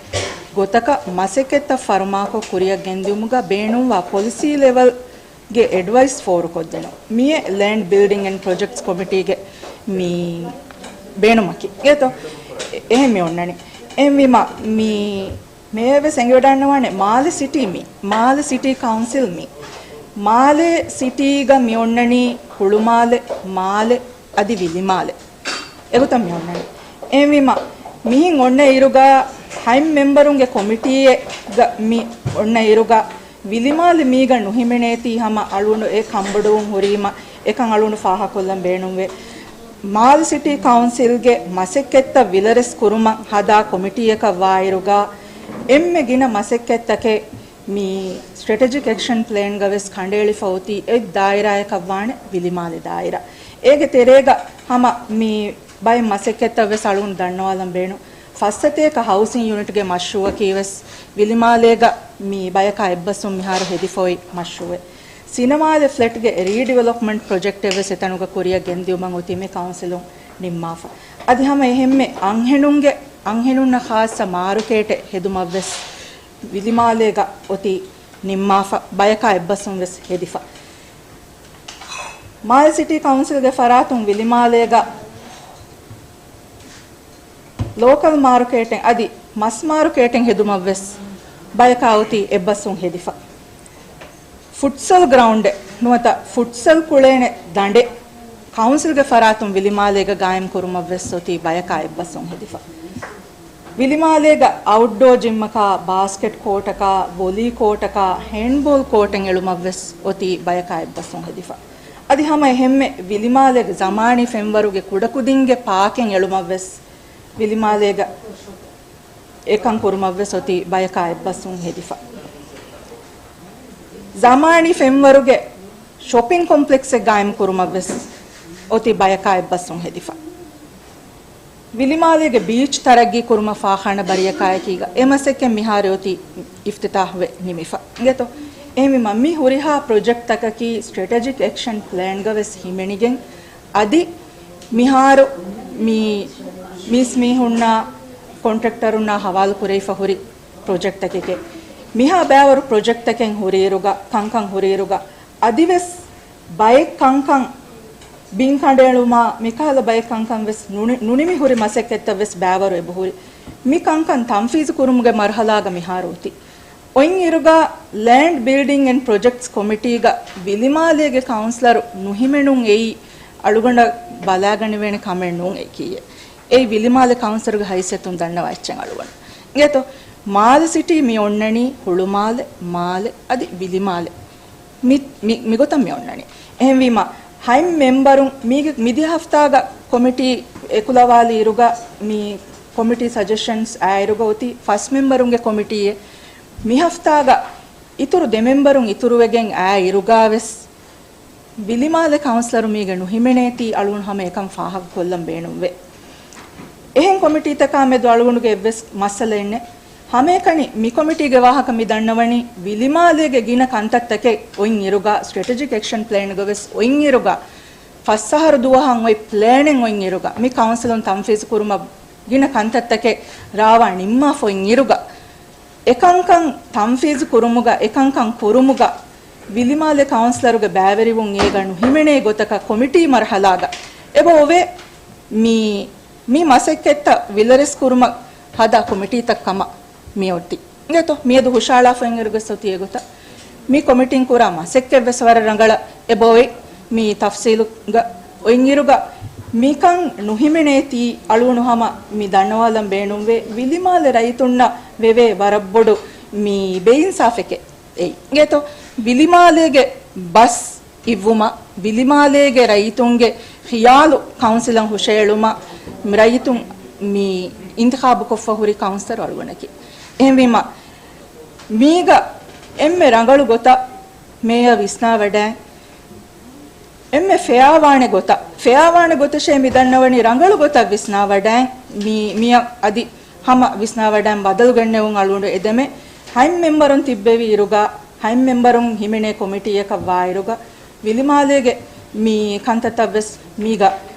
ގޮތަކަށް މަސައްކަތްތައް ފަރުމާކޮށް ކުރިއަށް ގެންދިއުމުގަ ބޭނުންވާ ޕޮލިސީ ލެވެލް ގެ އެޑްވައިސް ފޯރުކޮށްދިނުން. މިއެއް ލޭންޑް ބިލްޑިންގ އެންޑް ޕްރޮޖެކްޓްސް ކޮމިޓީގެ މި ބޭނުމަކީ. އޭތޯ؟ އެ-، އެހެން މި އޮންނަނީ. އެހެންވީމަ، މި މޭޔަރ ވެސް އެނގިވަޑައިގަންނަވާނެ މާލެ ސިޓީ މި، މާލެ ސިޓީ ކައުންސިލް މި، މާލެ ސިޓީގަ މި އޮންނަނީ ހުޅުމާލެ، މާލެ އަދި ވިލިމާލެ. އެގޮތަށް މި އޮންނަނީ. އެހެންވީމަ، މިހިން އޮންނަ އިރުގަ ހަތް މެމްބަރުންގެ ކޮމިޓީއެއްގަ މި އޮންނަ އިރުގަ ވިލިމާލެ މީގަ ނުހިމެނޭތީ ހަމަ އަޅުގަނޑު އެ ކަންބޮޑުވުން ހުރީމަ، އެކަން އަޅުގަނޑު ފާހަގަކޮށްލަން ބޭނުންވޭ. މާލެ ސިޓީ ކައުންސިލްގެ މަސައްކަތްތައް ވިލަރެސް ކުރުމަށް ހަދާ ކޮމިޓީއަކަށް ވާއިރުގަ، އެންމެ ގިނަ މަސައްކަތްތަކެއް މި ސްޓްރެޓެޖިކް އެކްޝަން ޕްލޭންގަ ވެސް ކަނޑައެޅިފަ އޮތީ އެއް ދާއިރާއަކަށް ވާނެ ވިލިމާލެ ދާއިރާ. އޭގެ ތެރޭގަ ހަމަ މި ބައެއް މަސައްކަތްތައް ވެސް އަޅުގަނޑު ދަންނަވާލަން ބޭނުން. ފައްސަތޭކަ ހައުސިން ޔުނިޓްގެ މަޝްރޫއަކީ ވެސް ވިލިމާލޭގަ މި ބަޔަކާ އެއްބަސްވުން މިހާރު ހެދިފަ އޮތް މަޝްރޫއެއް. ސިނަމާލެ ފްލެޓްގެ ރީޑިވެލޮޕްމަންޓް ޕްރޮޖެކްޓެއް ވެސް އެތަނުގަ ކުރިއަށް ގެންދިއުމަށް އޮތީ މި ކައުންސިލުން ނިންމާފަ. އަދި ހަމަ އެހެންމެ އަންހެނުންގެ، އަންހެނުންނަށް ޚާއްޞަ މާރުކޭޓެއް ހެދުމަށް ވެސް ވިލިމާލޭގަ އޮތީ ނިންމާފަ، ބަޔަކާ އެއްބަސްވުން ވެސް ހެދިފަ. މާލެ ސިޓީ ކައުންސިލްގެ ފަރާތުން ވިލިމާލޭގަ ލޯކަލް މާރުކޭޓެއް އަދި މަސް މާރުކޭޓެއް ހެދުމަށް ވެސް ބަޔަކާ އޮތީ އެއްބަސްވުން ހެދިފަ. ފުޓްސަލް ގްރައުންޑެއް ނުވަތަ ފުޓްސަލް ކުޅޭނެ ދަނޑެއް ކައުންސިލްގެ ފަރާތުން ވިލިމާލޭގަ ގާއިމް ކުރުމަށް ވެސް އޮތީ ބަޔަކާ އެއްބަސްވުން ހެދިފަ. ވިލިމާލޭގަ އައުޓްޑޯ ޖިމްއަކާ، ބާސްކެޓް ކޯޓަކާ، ވޮލީ ކޯޓަކާ، ހޭންޑްބޯލް ކޯޓެއް އެޅުމަށް ވެސް އޮތީ ބަޔަކާ އެއްބަސްވުން ހެދިފަ. އަދި ހަމަ އެހެންމެ ވިލިމާލޭގެ ޒަމާނީ ފެންވަރުގެ ކުޑަކުދިންގެ ޕާކެއް އެޅުމަށް ވެސް ވިލިމާލޭގަ އެކަން ކުރުމަށް ވެސް އޮތީ ބަޔަކާ އެއްބަސްވުން ހެދިފަ. ޒަމާނީ ފެންވަރުގެ ޝޮޕިން ކޮމްޕްލެކްސެއް ގާއިމް ކުރުމަށް ވެސް އޮތީ ބަޔަކާ އެއްބަސްވުން ހެދިފަ. ވިލިމާލޭގެ ބީޗް ތަރައްގީ ކުރުމަށް ފާޚާނާ ބަރިޔަކާއެކީގަ އެ މަސައްކަތް މިހާރު އޮތީ އިފްތިތާޙްވެ ނިމިފަ. އިނގޭތޯ؟ އެހެންވީމަ މި ހުރިހާ ޕްރޮޖެކްޓްތަކަކީ ސްޓްރެޓެޖިކް އެކްޝަން ޕްލޭންގަ ވެސް ހިމެނިގެން އަދި މިހާރު މި މީސްމީހުންނާ ކޮންޓްރެކްޓަރުންނާ ހަވާލު ކުރެވިފަ ހުރި ޕްރޮޖެކްޓްތަކެކޭ. މިހާ ބައިވަރު ޕްރޮޖެކްޓްތަކެއް ހުރިއިރުގަ، ކަންކަން ހުރިއިރުގަ، އަދިވެސް ބައެއް ކަންކަން ބިން ކަނޑައެޅުމާ މިކަހަލަ ބައެއް ކަންކަން ވެސް ނުނި-، ނުނިމި ހުރި މަސައްކަތްތައް ވެސް ބައިވަރު އެބަހުރި. މި ކަންކަން ތަންފީޒު ކުރުމުގެ މަރުހަލާގަ މިހާރު އޮތީ. އޮތް އިރުގަ ލޭންޑް ބިލްޑިންގ އެންޑް ޕްރޮޖެކްޓްސް ކޮމިޓީގަ ވިލިމާލޭގެ ކައުންސިލަރު ނުހިމެނުން އެއީ އަޅުގަނޑަށް ބަލާގަނެވޭނެ ކަމެއް ނޫން އެކީއެއް. އެއީ ވިލިމާލެ ކައުންސިލަރުގެ ހައިސިއްޔަތުން ދަންނަވާ އެއްޗެއް އަޅުގަނޑު. އިނގޭތޯ؟ މާލެ ސިޓީ މި އޮންނަނީ ހުޅުމާލެ، މާލެ އަދި ވިލިމާލެ. މި، މި، މިގޮތަށް މި އޮންނަނީ. އެހެންވީމަ، ހަތް މެމްބަރުން މީގެ މިދިޔަ ހަފްތާގަ ކޮމިޓީ އެކުލަވާލި އިރުގަ މި ކޮމިޓީ ސަޖެޝަންސް އައިރުގަ އޮތީ ފަސް މެމްބަރުންގެ ކޮމިޓީއެއް. މި ހަފްތާގަ އިތުރު ދެ މެމްބަރުން އިތުރުވެގެން އައި އިރުގަ ވެސް ވިލިމާލެ ކައުންސިލަރު މީގެ ނުހިމެނޭތީ އަޅުގަނޑު ހަމަ އެކަން ފާހަގަކޮށްލަން ބޭނުންވޭ. އެހެން ކޮމިޓީތަކާ މެދު އަޅުގަނޑުގެ އެއްވެސް މައްސަލައެއް ނެތް. ހަމައެކަނި މި ކޮމިޓީގެ ވާހަކަ މި ދަންނަވަނީ ވިލިމާލޭގެ ގިނަ ކަންތައްތަކެއް އޮތް އިރުގަ، ސްޓްރެޓެޖިކް އެކްޝަން ޕްލޭންގަ ވެސް އޮތް އިރުގަ، ފަސް އަހަރު ދުވަހަށް އޮތް ޕްލޭނެއް އޮތް އިރުގަ، މި ކައުންސިލުން ތަންފީޒު ކުރުމަށް ގިނަ ކަންތައްތަކެއް ރާވާ ނިންމާފަ އޮތް އިރުގަ، އެކަންކަން ތަންފީޒު ކުރުމުގަ، އެކަންކަން ކުރުމުގަ، ވިލިމާލެ ކައުންސިލަރުގެ ބައިވެރިވުން އޭގަ ނުހިމެނޭ ގޮތަކަށް ކޮމިޓީ މަރުހަލާގަ އެބަ އޮވޭ. މި، މި މަސައްކަތްތައް ވިލަރެސް ކުރުމަށް ހަދާ ކޮމިޓީތައް ކަމަށް މި އޮތީ. އިނގޭތޯ، މިއަދު ހުށައަޅާފައި އިރުގަސް އޮތީ އެގޮތަށް. މި ކޮމިޓީން ކުރާ މަސައްކަތްވެސް ވަރަށް ރަނގަޅަށް އެބައޮތް. މި ތަފްސީލުގަ އޮތްއިރުގަ މިކަން ނުހިމެނޭތީ އަޅުގަނޑު ހަމަ މި ދަންނަވާލަން ބޭނުންވޭ. ވިލިމާލެ ރައްޔިތުންނަށް ވެވޭ ވަރަށް ބޮޑު މި ބޭއިންސާފެކޭ އެއީ. އިނގޭތޯ، ވިލިމާލޭގެ ބަސް އިއްވުމަށް، ވިލިމާލޭގެ ރައްޔިތުންގެ ޚިޔާލު ކައުންސިލަށް ހުށައެޅުމަށް މި ރައްޔިތުން މި އިންތިޚާބުކޮށްފަ ހުރި ކައުންސިލަރު އަޅުގަނޑަކީ. އެހެންވީމަ، މީގަ އެންމެ ރަނގަޅު ގޮތަށް މޭޔަރ ވިސްނާވަޑައި، އެންމެ ފެއާވާނެ ގޮތަށް، ފެއާވާނެ ގޮތަށޭ މި ދަންނަވަނީ، ރަނގަޅު ގޮތަށް ވިސްނާވަޑައި، މި، މިއަށް އަދި ހަމަ ވިސްނާވަޑައި ބަދަލު ގެންނެވުން އަޅުގަނޑު އެދެމޭ. ހަތް މެމްބަރުން ތިއްބެވި އިރުގަ، ހަތް މެމްބަރުން ހިމެނޭ ކޮމިޓީއަކަށް ވާއިރުގަ، ވިލިމާލޭގެ މި ކަންތައްތައް ވެސް މީގަ،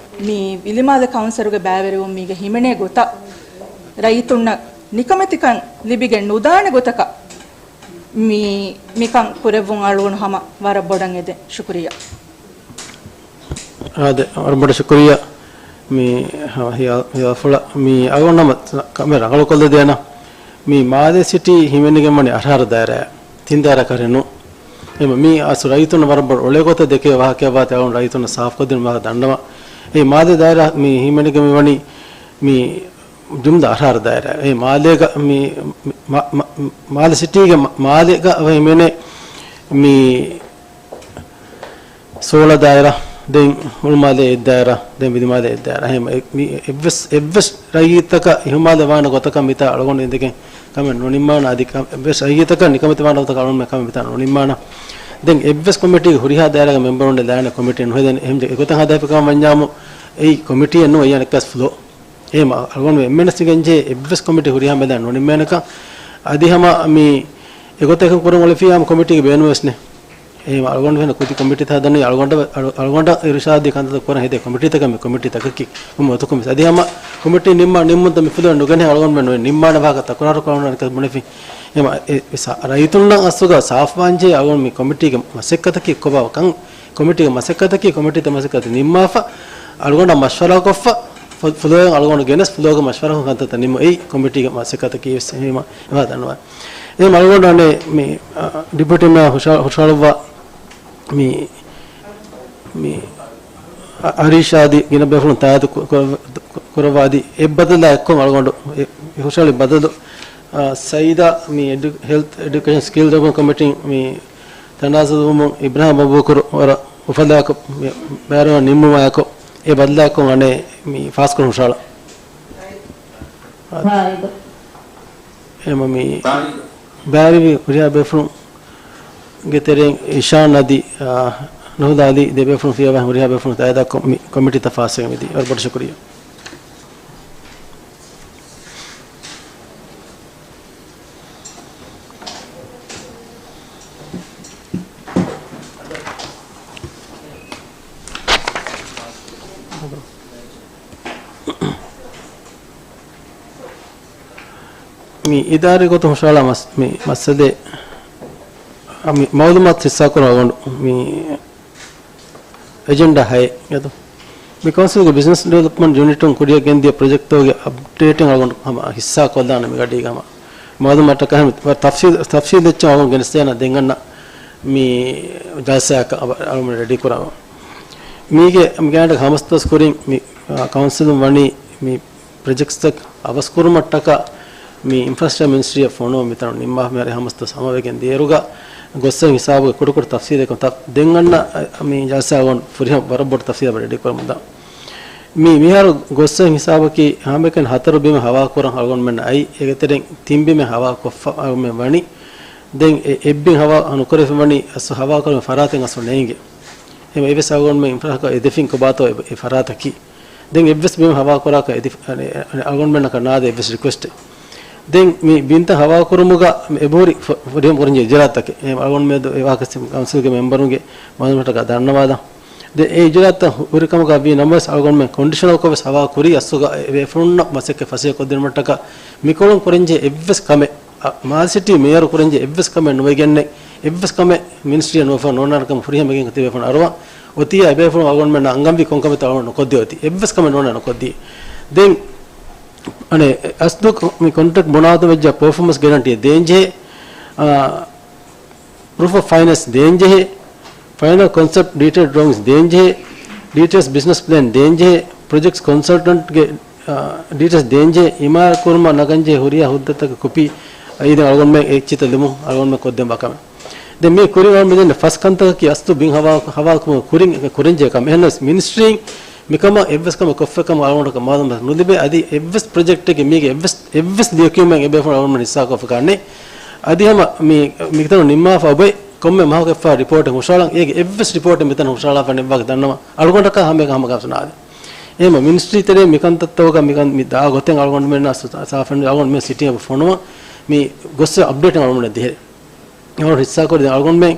މި ވިލިމާލެ ކައުންސިލުގެ ބައިވެރިވުން މީގަ ހިމެނޭ ގޮތަށް، ރައްޔިތުންނަށް ނިކަމެތިކަން ލިބިގެން ނުދާނެ ގޮތަކަށް މި، މިކަން ކުރެއްވުން އަޅުގަނޑު ހަމަ ވަރަށް ބޮޑަށް އެދެން. ޝުކުރިއްޔާ. އާދެ، ވަރަށް ބޮޑަށް ޝުކުރިއްޔާ. މި، ހަ، ހިޔާ، ހިޔާފުޅަށް މި އަޅުގަނޑު ހަމަ ކަމެއް ރަނގަޅުކޮށްލަދޭނަން. މި މާލެ ސިޓީ ހިމެނިގެން ވަނީ އަށާރަ ދާއިރާ، ތިން ދާއިރާ ކަރެއް ނޫން. އެމަ މީ އަސް ރައްޔިތުންނަށް ވަރަށް ބޮޑު އޮޅޭ ގޮތަށް ދެކޭ ވާހަކައެއްވާތީ އަޅުގަނޑު ރައްޔިތުންނަށް ސާފުކޮށްދިނުން ވާހަކަ ދަންނަވަން. އެ މާލެ ދާއިރާ މި ހިމެނިގެން މި ވަނީ މި ޖުމްލަ އަށާރަ ދާއިރާ. އެ މާލޭގަ މި، މި، މާ-، މާ-، މާލެ ސިޓީގެ މާ-، މާލޭގަ ހިމެނޭ މި ސޯޅަ ދާއިރާ، ދެން ހުޅުމާލޭ އެއް ދާއިރާ، ދެން ވިލިމާލޭ އެއް ދާއިރާ. އެހެން އެ-، މި އެއްވެސް، އެއްވެސް ރައްޔިތަކަށް އިހުމާލެއް ވާނެ ގޮތަކަށް މިތާ އަޅުގަނޑު އިނދެގެން ކަމެއް ނުނިންމާނެ. އަދި ކަ-، އެއްވެސް ރައްޔިތަކަށް ނިކަމެތި ވާނެ ގޮތަކަށް އަޅުގަނޑުމެން ކަމެއް މިތާ ނުނިންމާނެ. ދެން އެއްވެސް ކޮމިޓީގެ ހުރިހާ ދާއިރާގެ މެމްބަރުންނެއް ލާނެ ކޮމިޓީ ނުހެދެން. އެހެން އެގޮތަށް ހަދާފިކަމަށް ވަންޏާމު އެއީ ކޮމިޓީއެއް ނޫން، އެއީ އަނެއްކާސް ފްލޯ. އެހެން އަޅުގަނޑު އެންމެނަސް ގެންޖެހޭ އެއްވެސް ކޮމިޓީ ހުރިހާ މެދާ ނުނިންމޭނެކަން. އަދި ހަމަ މި އެގޮތަކަށް ކުރަން އުޅެފިއްޔާމު ކޮމިޓީގެ ބޭނުމެއް ވެސް ނެތް. އެހެން އަޅުގަނޑު ހެން ކުދި ކޮމިޓީތައް ހަދަނީ އަޅުގަނޑަށް، އަޅު-، އަޅުގަނޑަށް އިރުޝާދީ ކަންތައް ކުރަން ހެދޭ ކޮމިޓީތަކަށް މި ކޮމިޓީތަކަކީ މަތުކުމެސް. އަދި ހަމަ ކޮމިޓީ ނިންމާ، ނިންމުންތައް މި ފުލުވެ ނުގެނެ އަޅުގަނޑުމެން ނުވެ ނިންމާނެ ވާހަކަ ތަކުރާރު ކުރަން އަނެއްކާ ބުނެފި. އެމަ، އެ، އެ ސާ-، ރައްޔިތުންނަށް އަސްލުގަ ސާފުވާންޖެހޭ އަޅުގަނޑު މި ކޮމިޓީގެ މަސައްކަތަކީ ކޮބާ ކަން، ކޮމިޓީގެ މަސައްކަތަކީ ކޮމިޓީތައް މަސައްކަތަށް ނިންމާފަ، އަޅުގަނޑަށް މަޝްވަރާކޮށްފަ، ފު-، ފުލޯއިން އަޅުގަނޑު ގެނެސް ފުލޯގެ މަޝްވަރާކޮށް ކަންތައްތައް ނިންމު. އެއީ ކޮމިޓީގެ މަސައްކަތަކީ ވެސް އެހީމަ އެވާ ދަންނަވާ. އެހެން އަޅުގަނޑު އަނެއް މި، އަ، ޑިޕިއުޓީ މޭޔަރ ހުށަ-، ހުށަހަޅުއްވާ މި، މި އަ-، އަރީޝާދި ގިނަ ބޭފުޅުން ތާއިދު ކު-، ކު-، ކުރައްވާ އަދި އެއްބަދަލާ އެއްކޮށް އަޅުގަނޑު އެ، އެ ހުށަހެޅި ބަދަލު، އަ، ސައީދާ މި އެޑިއު-، ހެލްތް އެޑިއުކޭޝަން ސްކިލް ޑިވެލޮޕްމަންޓް ކޮމިޓީން މި ތަނާޒަލްވުމުން އިބްރާހިމް އަބޫބަކުރު ވަރަށް އުފަލާކޮށް މި ބައިވެރިވާން ނިންމުމާއެކު އެ ބަދަލާކޮށް އަނެއް މި ފާސްކުރަން ހުށަހަޅާ. އެމަ މި ބައިވެރިވި ހުރިހާ ބޭފުޅުންގެ ތެރެއިން އިޝާން އަދި، އާ، ނުހުދާ އަލީ ދެ ބޭފުޅުން ފިޔަވާ ހުރިހާ ބޭފުޅުން ތާއިދާކޮށް މި ކޮމިޓީތައް ފާސްވެގެން މިދީ. ވަރަށް ބޮޑަށް ޝުކުރިއްޔާ. މި އިދާރީ ގޮތުން ހުށަހަޅާ މަސް-، މި މައްސަލައެއް، މި މައުލޫމާތު ހިއްސާކުރާ ގޮނޑު މި އެޖެންޑާ ހައެއް އެދު. މި ކައުންސިލްގެ ބިޒްނަސް ޑިވެލޮޕްމަންޓް ޔުނިޓުން ކުރިއަށް ގެންދިޔަ ޕްރޮޖެކްޓްތަކުގެ އަޕްޑޭޓިން އަޅުގަނޑު ހަމަ ހިއްސާ ކޮށްލާނެ މި ގަޑީގަ ހަމަ މައުލޫމާތަކަށް ހަމަ ތަފްސީލް، ތަފްސީލް އެއްޗެއް އަޅުގަނޑު ގެނެސްދޭނަ ދެން އަންނަ މި ޖަލްސާއަކަށް އަޅުގަނޑު ރެޑީ ކުރާ. މީގެ މި ގާތްގަނޑަކަށް ހަމަސްދުވަސް ކުރިން މި، އާ، ކައުންސިލުން ވަނީ މި ޕްރޮޖެކްޓްސްތައް އަވަސްކުރުމަށްޓަކާ މި އިންފްރާސްޓްރަކްޗަރ މިނިސްޓްރީއަށް ފޮނުވަން މިތަނުން ނިންމާފަ މިހާރު ހަމަސްދުވަސް ހަމަވެގެން ދިޔައިރުގަ ގޮއްސަން ހިސާބުގެ ކުޑަކުޑަ ތަފްސީލެއް ކޮށް ތަ-، ދެން އަންނަ މި ޖަލްސާގަ ފުރިހަމަ ވަރަށް ބޮޑު ތަފްސީލެއް ރެޑީ ކުރަމުންދާ. މި މިހާރު ގޮއްސަން ހިސާބަކީ ހަމައެކަނި ހަތަރު ބިމެއް ހަވާ ކުރަން އަޅުގަނޑުމެންނަށް އައި، އޭގެތެރެއިން ތިން ބިމެއް ހަވާ ކޮށްފަ އަޅުގަނޑުމެން ވަނީ. ދެން އެ އެއްބިން ހަވާ ނުކުރެފި ވަނީ އަސް ހަވާ ކުރުމުގެ ފަރާތެއް އަސް ނޭނގެ. އެހެން އެވެސް އަޅުގަނޑުމެން އިންފްރާއަކަށް އެދެފިން ކޮބާތޯ އެ، އެ ފަރާތަކީ. ދެން އެއްވެސް ބިމެއް ހަވާކުރާކަށް އެދި-، އަނެ-، އަނެ-، އަޅުގަނޑުމެންނަކަށް ނާދޭ އެއްވެސް ރިކުއެސްޓެއް. ދެން މި ބިންތައް ހަވާކުރުމުގަ އެބަހުރި ފަ-، ފުރިހަމަ ކުރަންޖެހޭ އިޖުރާއަތްތަކެއް. އެ އަޅުގަނޑުމެން ދު-، އެ ވާހަކަ ސި-، ކައުންސިލްގެ މެމްބަރުންގެ މައުލޫމާތަކަށް ދަންނަވާލަން. ދެ އެ އިޖުރާތައް ހުރިކަމުގަ ވީ ނަމަވެސް، އަޅުގަނޑުމެން ކޮންޑިޝަނަލްކޮށް ވެސް ހަވާލު ކުރީ އަސްލުގަ އެ ބޭފުޅުންނަށް މަސައްކަތް ފަސޭހަ ކޮށްދިނުމަށްޓަކާ. މިކޮޅުން ކުރެންޖެހޭ އެއްވެސް ކަމެއް، އަ، މާލެ ސިޓީ މޭޔަރު ކުރެންޖެހޭ އެއްވެސް ކަމެއް ނުވެގެންނެއް، އެއްވެސް ކަމެއް މިނިސްޓްރީއަށް ނުވެފަ ނޯންނާނެ ކަމަށް ފުރިހަމަ ގެން ތިބޭފުޅުން އަރުވާ. އޮތީ އެބޭފުޅުން އަޅުގަނޑުމެންނަށް އަންގަންވީ ކޮން ކަމެއްތޯ އަޅުގަނޑު ނުކޮށްދިޔަ އޮތީ. އެއްވެސް ކަމެއް ނޯންނާ ނުކޮށްދީ. ދެން އަނެއް އަސްލު މި ކޮންޓްރެކްޓް ބުނާތަން ވެއްޖެ ޕަރފޯމަންސް ގެރެންޓީ ދޭންޖެހޭ، އާ، ޕްރޫފް އޮފް ފައިނޭންސް ދޭންޖެހޭ، ފައިނަލް ކޮންސެޕްޓް ޑީޓެއިލް ޑްރޯއިންސް ދޭންޖެހޭ، ޑީޓެއިލްސް ބިޒްނަސް ޕްލޭން ދޭންޖެހޭ، ޕްރޮޖެކްޓްސް ކޮންސަލްޓަންޓްގެ، އާ، ޑީޓެއިލްސް ދޭންޖެހޭ، އިމާރާތް ކުރުމަށް ނަގަންޖެހޭ ހުރިހާ ހުއްދަތަކަށް ކޮޕީ، އީދެން އަޅުގަނޑުމެން އެއްޗިތައް ލިބުން އަޅުގަނޑުމެން ކޮށްދޭން ވާ ކަމެއް. ދެން މި ކުރިން އަޅުގަނޑު މިދެންނެ ފަސް ކަންތަކަކީ އަސްލު ބިން ހަވާ، ހަވާލުކުރުމުގެ ކުރިން ކުރެންޖެހޭ ކަމެއް. އެހެންނަމަވެސް މިނިސްޓްރީން މިކަމަށް އެއްވެސް ކަމެއް ކޮށްފަ ކަމަށް އަޅުގަނޑަކަށް މައުލޫމާތު ނުލިބޭ. އަދި އެއްވެސް ޕްރޮޖެކްޓެއްގެ މީގެ އެއްވެސް، އެއްވެސް ލިޔެކިޔުމެއް އެބޭފުޅުން އަޅުގަނޑުމެން ހިއްސާކޮށްފަ ކާނެ. އަދި ހަމަ މި، މިތަނުން ނިންމާފަ އޮބެ ކޮންމެ މަހަކު އެއްފަހަރު ރިޕޯޓެއް ހުށަހަޅަން. އޭގެ އެއްވެސް ރިޕޯޓެއް މިތަނަށް ހުށަހަޅާފަ ނެއްވާކަށް ދަންނަވަން. އަޅުގަނޑަކަށް ހަމައެކަނި ހަމަ ގަސް ނާދެ. އެހެންމަ މިނިސްޓްރީ ތެރޭ މިކަންތައްތަކުގަ މިކަން މި ދާ ގޮތެއް އަޅުގަނޑުމެންނަށް ސާފެއް ނުވޭ. އަޅުގަނޑުމެން ސިޓީއަށް ފޮނުވަން މި ގޮއްސަ އަޕްޑޭޓެއް އަޅުގަނޑުމެންނަށް ދޭ. އަޅުގަނޑު ހިއްސާކުރި ދެން އަޅުގަނޑުމެން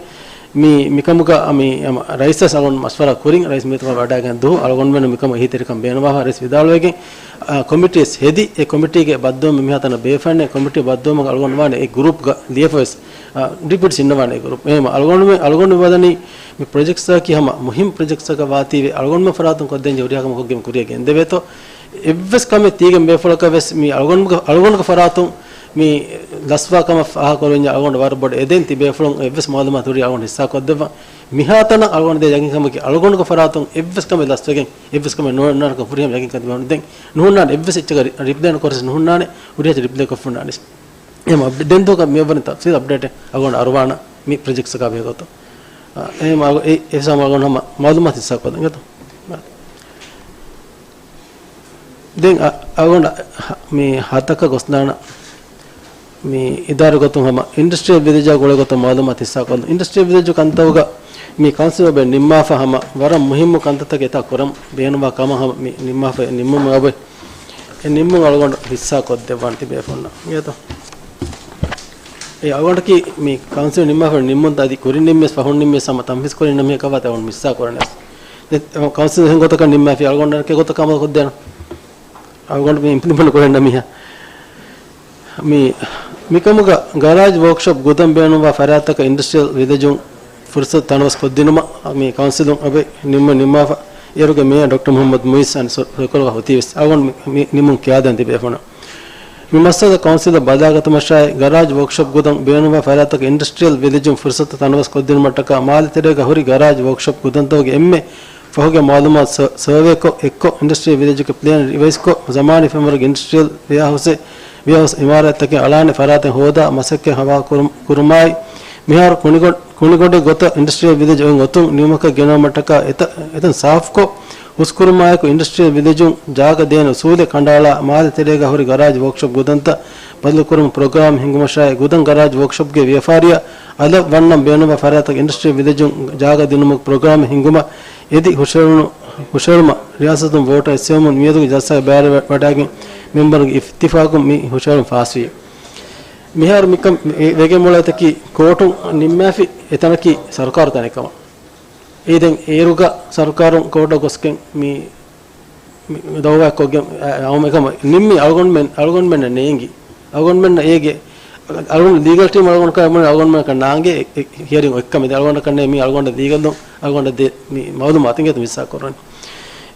މި، މިކަމުގަ މި، އަމަ، ރައީސަށް އަޅުގަނޑު މަޝްވަރާ ކުރިން، ރައީސް މިތަނަށް ވަޑައިގެން ދުވަހު އަޅުގަނޑުމެން މިކަމަށް އެހީތެރިކަން ބޭނުންވާފަ ރައީސް ވިދާޅުވެގެން، އާ، ކޮމިޓީސް ހެދި، އެ ކޮމިޓީގެ ބައްދަލުވުމަށް މިހާތަނަށް ބޭފަންނެ ކޮމިޓީ ބައްދަލުވުމަށް އަޅުގަނޑު ވާނެ އެ ގްރޫޕްގަ ލިޔެފަވެސް، އާ، ޑިޕިޓްސް އިންނަވާނެ އެ ގްރޫޕް. އެހެންމަ އަޅުގަނޑުމެން، އަޅުގަނޑު މި ވަދަނީ މި ޕްރޮޖެކްޓްސްއަކީ ހަމަ މުހިންމު ޕްރޮޖެކްޓްސްއަކަށް ވާތީވެ، އަޅުގަނޑުމެން ފަރާތުން ކޮށްދޭން ޖެހޭ ހުރިހާ ކަމަކު ގެން ކުރިއަށް ގެންދެވޭތޯ. އެއްވެސް ކަމެއް ތީގެން ބޭފުޅަކަށް ވެސް މި އަޅުގަނޑުގެ، އަޅުގަނޑުގެ ފަރާތުން މި ލަސްވާ ކަމަށް ފާހަގަކުރެވިންޏާ އަޅުގަނޑު ވަރަށް ބޮޑަށް އެދެން ތިބޭފުޅުން އެއްވެސް މައުލޫމާތު ހުރީ އަޅުގަނޑު ހިއްސާ ކޮށްދެއްވަން. މިހާތަނަށް އަޅުގަނޑު ދޭ ޔަގީންކަމަކީ އަޅުގަނޑުގެ ފަރާތުން އެއްވެސް ކަމެއް ލަސްވެގެން އެއްވެސް ކަމެއް ނޯންނާނެކަން ފުރިހަމަ ޔަގީންކަން ތިބޭފުޅުން ދެން ނުހުންނާނެ. އެއްވެސް އެއްޗަކަށް ރި-، ރިޕްލޭ ނުކުރެސް ނުހުންނާނެ. ހުރިހާ ރިޕްލޭ ކޮށްފަ ހުންނާނެ. އެހެން އަޕްޑޭޓް ދެން ދުވަހަކަށް މިއަށްވަނީ ތަފްސީލް އަޕްޑޭޓެއް އަޅުގަނޑު އަރުވާނަ މި ޕްރޮޖެކްޓްސްއަކާ ބެހޭގޮތުން. އާ، އެހެން އަޅު-، އެ-، އެ ހިސާބުން އަޅުގަނޑު ހަމަ މައުލޫމާތު ހިއްސާ ކޮށްލަން އެގޮތުން. ދެން އަ-، އަޅުގަނޑު މި ހަތަކަށް ގޮސްދާނަ މި އިދާރީ ގޮތުން ހަމަ އިންޑަސްޓްރިއަލް ވިލެޖާ ގުޅޭ ގޮތުން މައުލޫމާތު ހިއްސާ ކޮށްލަން. އިންޑަސްޓްރިއަލް ވިލެޖު ކަންތައްގަ މި ކައުންސިލް އެބަ ނިންމާފަ ހަމަ ވަރަށް މުހިއްމު ކަންތައްތަކެއް އެތާ ކުރަން ބޭނުންވާ ކަމަށް ހަމަ މި ނިންމާފަ އެ ނިންމުމަށް އެބަ އެ ނިންމުން އަޅުގަނޑު ހިއްސާ ކޮށްދެއްވާނެ ތިބޭފުޅުންނަށް. އިނގޭތޯ؟ އެ އަޅުގަނޑަކީ މި ކައުންސިލް ނިންމާފަ ނިންމުން އަދި ކުރިން ނިންމިޔަސް ފަހުން ނިންމިޔަސް ހަމަ ތަންފީޒް ކުރިން ނަމަ ކަވާތަ އަޅުގަނޑު ހިއްސާ ކުރަން. ދެ-، ކައުންސިލް އެހެން ގޮތަކަށް ނިންމާފި އަޅުގަނޑަކީ ގޮތަކަށް އަމަލު ކޮށްދޭނަން. އަޅުގަނޑު މި އިމްޕްލިމެންޓް ކުރަން ނަމަ. މި، މިކަމުގަ ގަރާޖް ވޯކްޝޮޕް ގުދަން ބޭނުންވާ ފަރާތްތަކަށް އިންޑަސްޓްރިއަލް ވިލެޖުން ފުރުސަތު ތަނަވަސް ކޮށްދިނުމަށް މި ކައުންސިލުން އެބަ ނިންމަ ނިންމާފަ. އޭރުގެ މޭޔަރ ޑޮކްޓަރ މުހައްމަދު މުއިއްޒު އަން ސޮ-، ސޮކޮލުގަ އޮތީވެސް. އަޅުގަނޑު މި، މި ނިންމުން ކިޔާދޭން ތިބޭފުޅުންނަށް. މި މައްސަލަ ކައުންސިލަށް ބަލާގަތުމަށާއި، ގަރާޖް ވޯކްޝޮޕް ގުދަން ބޭނުންވާ ފަރާތްތަކަށް އިންޑަސްޓްރިއަލް ވިލެޖުން ފުރުސަތު ތަނަވަސް ކޮށްދިނުމަށްޓަކާ، މާލެ ތެރޭގަ ހުރި ގަރާޖް ވޯކްޝޮޕް ގުދަންތަކުގެ އެންމެ ފަހުގެ މައުލޫމާތު ސަ-، ސަރވޭކޮށް، އެއްކޮށް، އިންޑަސްޓްރިއަލް ވިލެޖުގެ ޕްލޭން ރިވައިޒްކޮށް، ޒަމާނީ ފެންވަރުގެ އިންޑަސްޓްރިއަލް ވެއާހައުސް، ވެއާހައުސް އިމާރާތްތަކެއް އަޅާނެ ފަރާތެއް ހޯދާ، މަސައްކަތް ހަވާލު ކުރު-، ކުރުމާއި، މިހާރު ކުނިގޮ-، ކުނިގޮނޑެއް ގޮތަށް އިންޑަސްޓްރިއަލް ވިލެޖް އޮތް އޮތުން ނިމުމަކަށް ގެނައުމަށްޓަކާ އެތަ-، އެތަން ސާފްކޮށް، ހުސްކުރުމާއެކު އިންޑަސްޓްރިއަލް ވިލެޖުން ޖާގަ ދޭނެ އުސޫލެއް ކަނޑައަޅާ، މާލެ ތެރޭގަ ހުރި ގަރާޖް ވޯކްޝޮޕް ގުދަންތައް ބަދަލުކުރުމަށް ޕްރޮގްރާމް ހިންގުމަށާއި، ގުދަން ގަރާޖް ވޯކްޝޮޕްގެ ވިޔަފާރިއަށް އަލަށް ވަންނަން ބޭނުންވާ ފަރާތަކަށް އިންޑަސްޓްރިއަލް ވިލެޖުން ޖާގަ ދިނުމުގެ ޕްރޮގްރާމެއް ހިންގުމަށް އެދި ހުށަހެޅުނު-، ހުށަހެޅުމަށް ރިޔާސަތުން ވޯޓަށް އެއްސެވުމުން މިއަދުގެ ޖަލްސާގަ ބައިވެރިވެ-، ވަޑައިގެން މެމްބަރުންގެ އިއްތިފާގުން މި ހުށަހެޅުން ފާސްވި. މިހާރު މިކަން ވެ-، ވެގެންވުންތަކީ ކޯޓުން ނިންމާފި އެތަނަކީ ސަރުކާރު ތަނެއް ކަމަށް. އެއީ ދެން އޭރުގަ ސަރުކާރުން ކޯޓަށް ގޮސްގެން މި، މި ދައުވާ ކޮށްގެން، އަ، އައުމެކަމަށް ނިންމި އަޅުގަނޑުމެން، އަޅުގަނޑުމެންނަށް ނޭނގި. އަޅުގަނޑުމެންނަށް އޭގެ، އަޅުގަނޑު ލީގަލް ޓީމް އަޅުގަނޑު ކަމަށް އަޅުގަނޑުމެންނަކަށް ނާނގޭ އެ، އެ، ހިއަރިން އޮތްކަމެއް. އަޅުގަނޑަކަށް ނޭ މި އަޅުގަނޑަށް ލީގަލް އަޅުގަނޑަށް ދޭ މި މައުލޫމާތު އިނގޭތޯ މިސް ކޮށްރަނީ.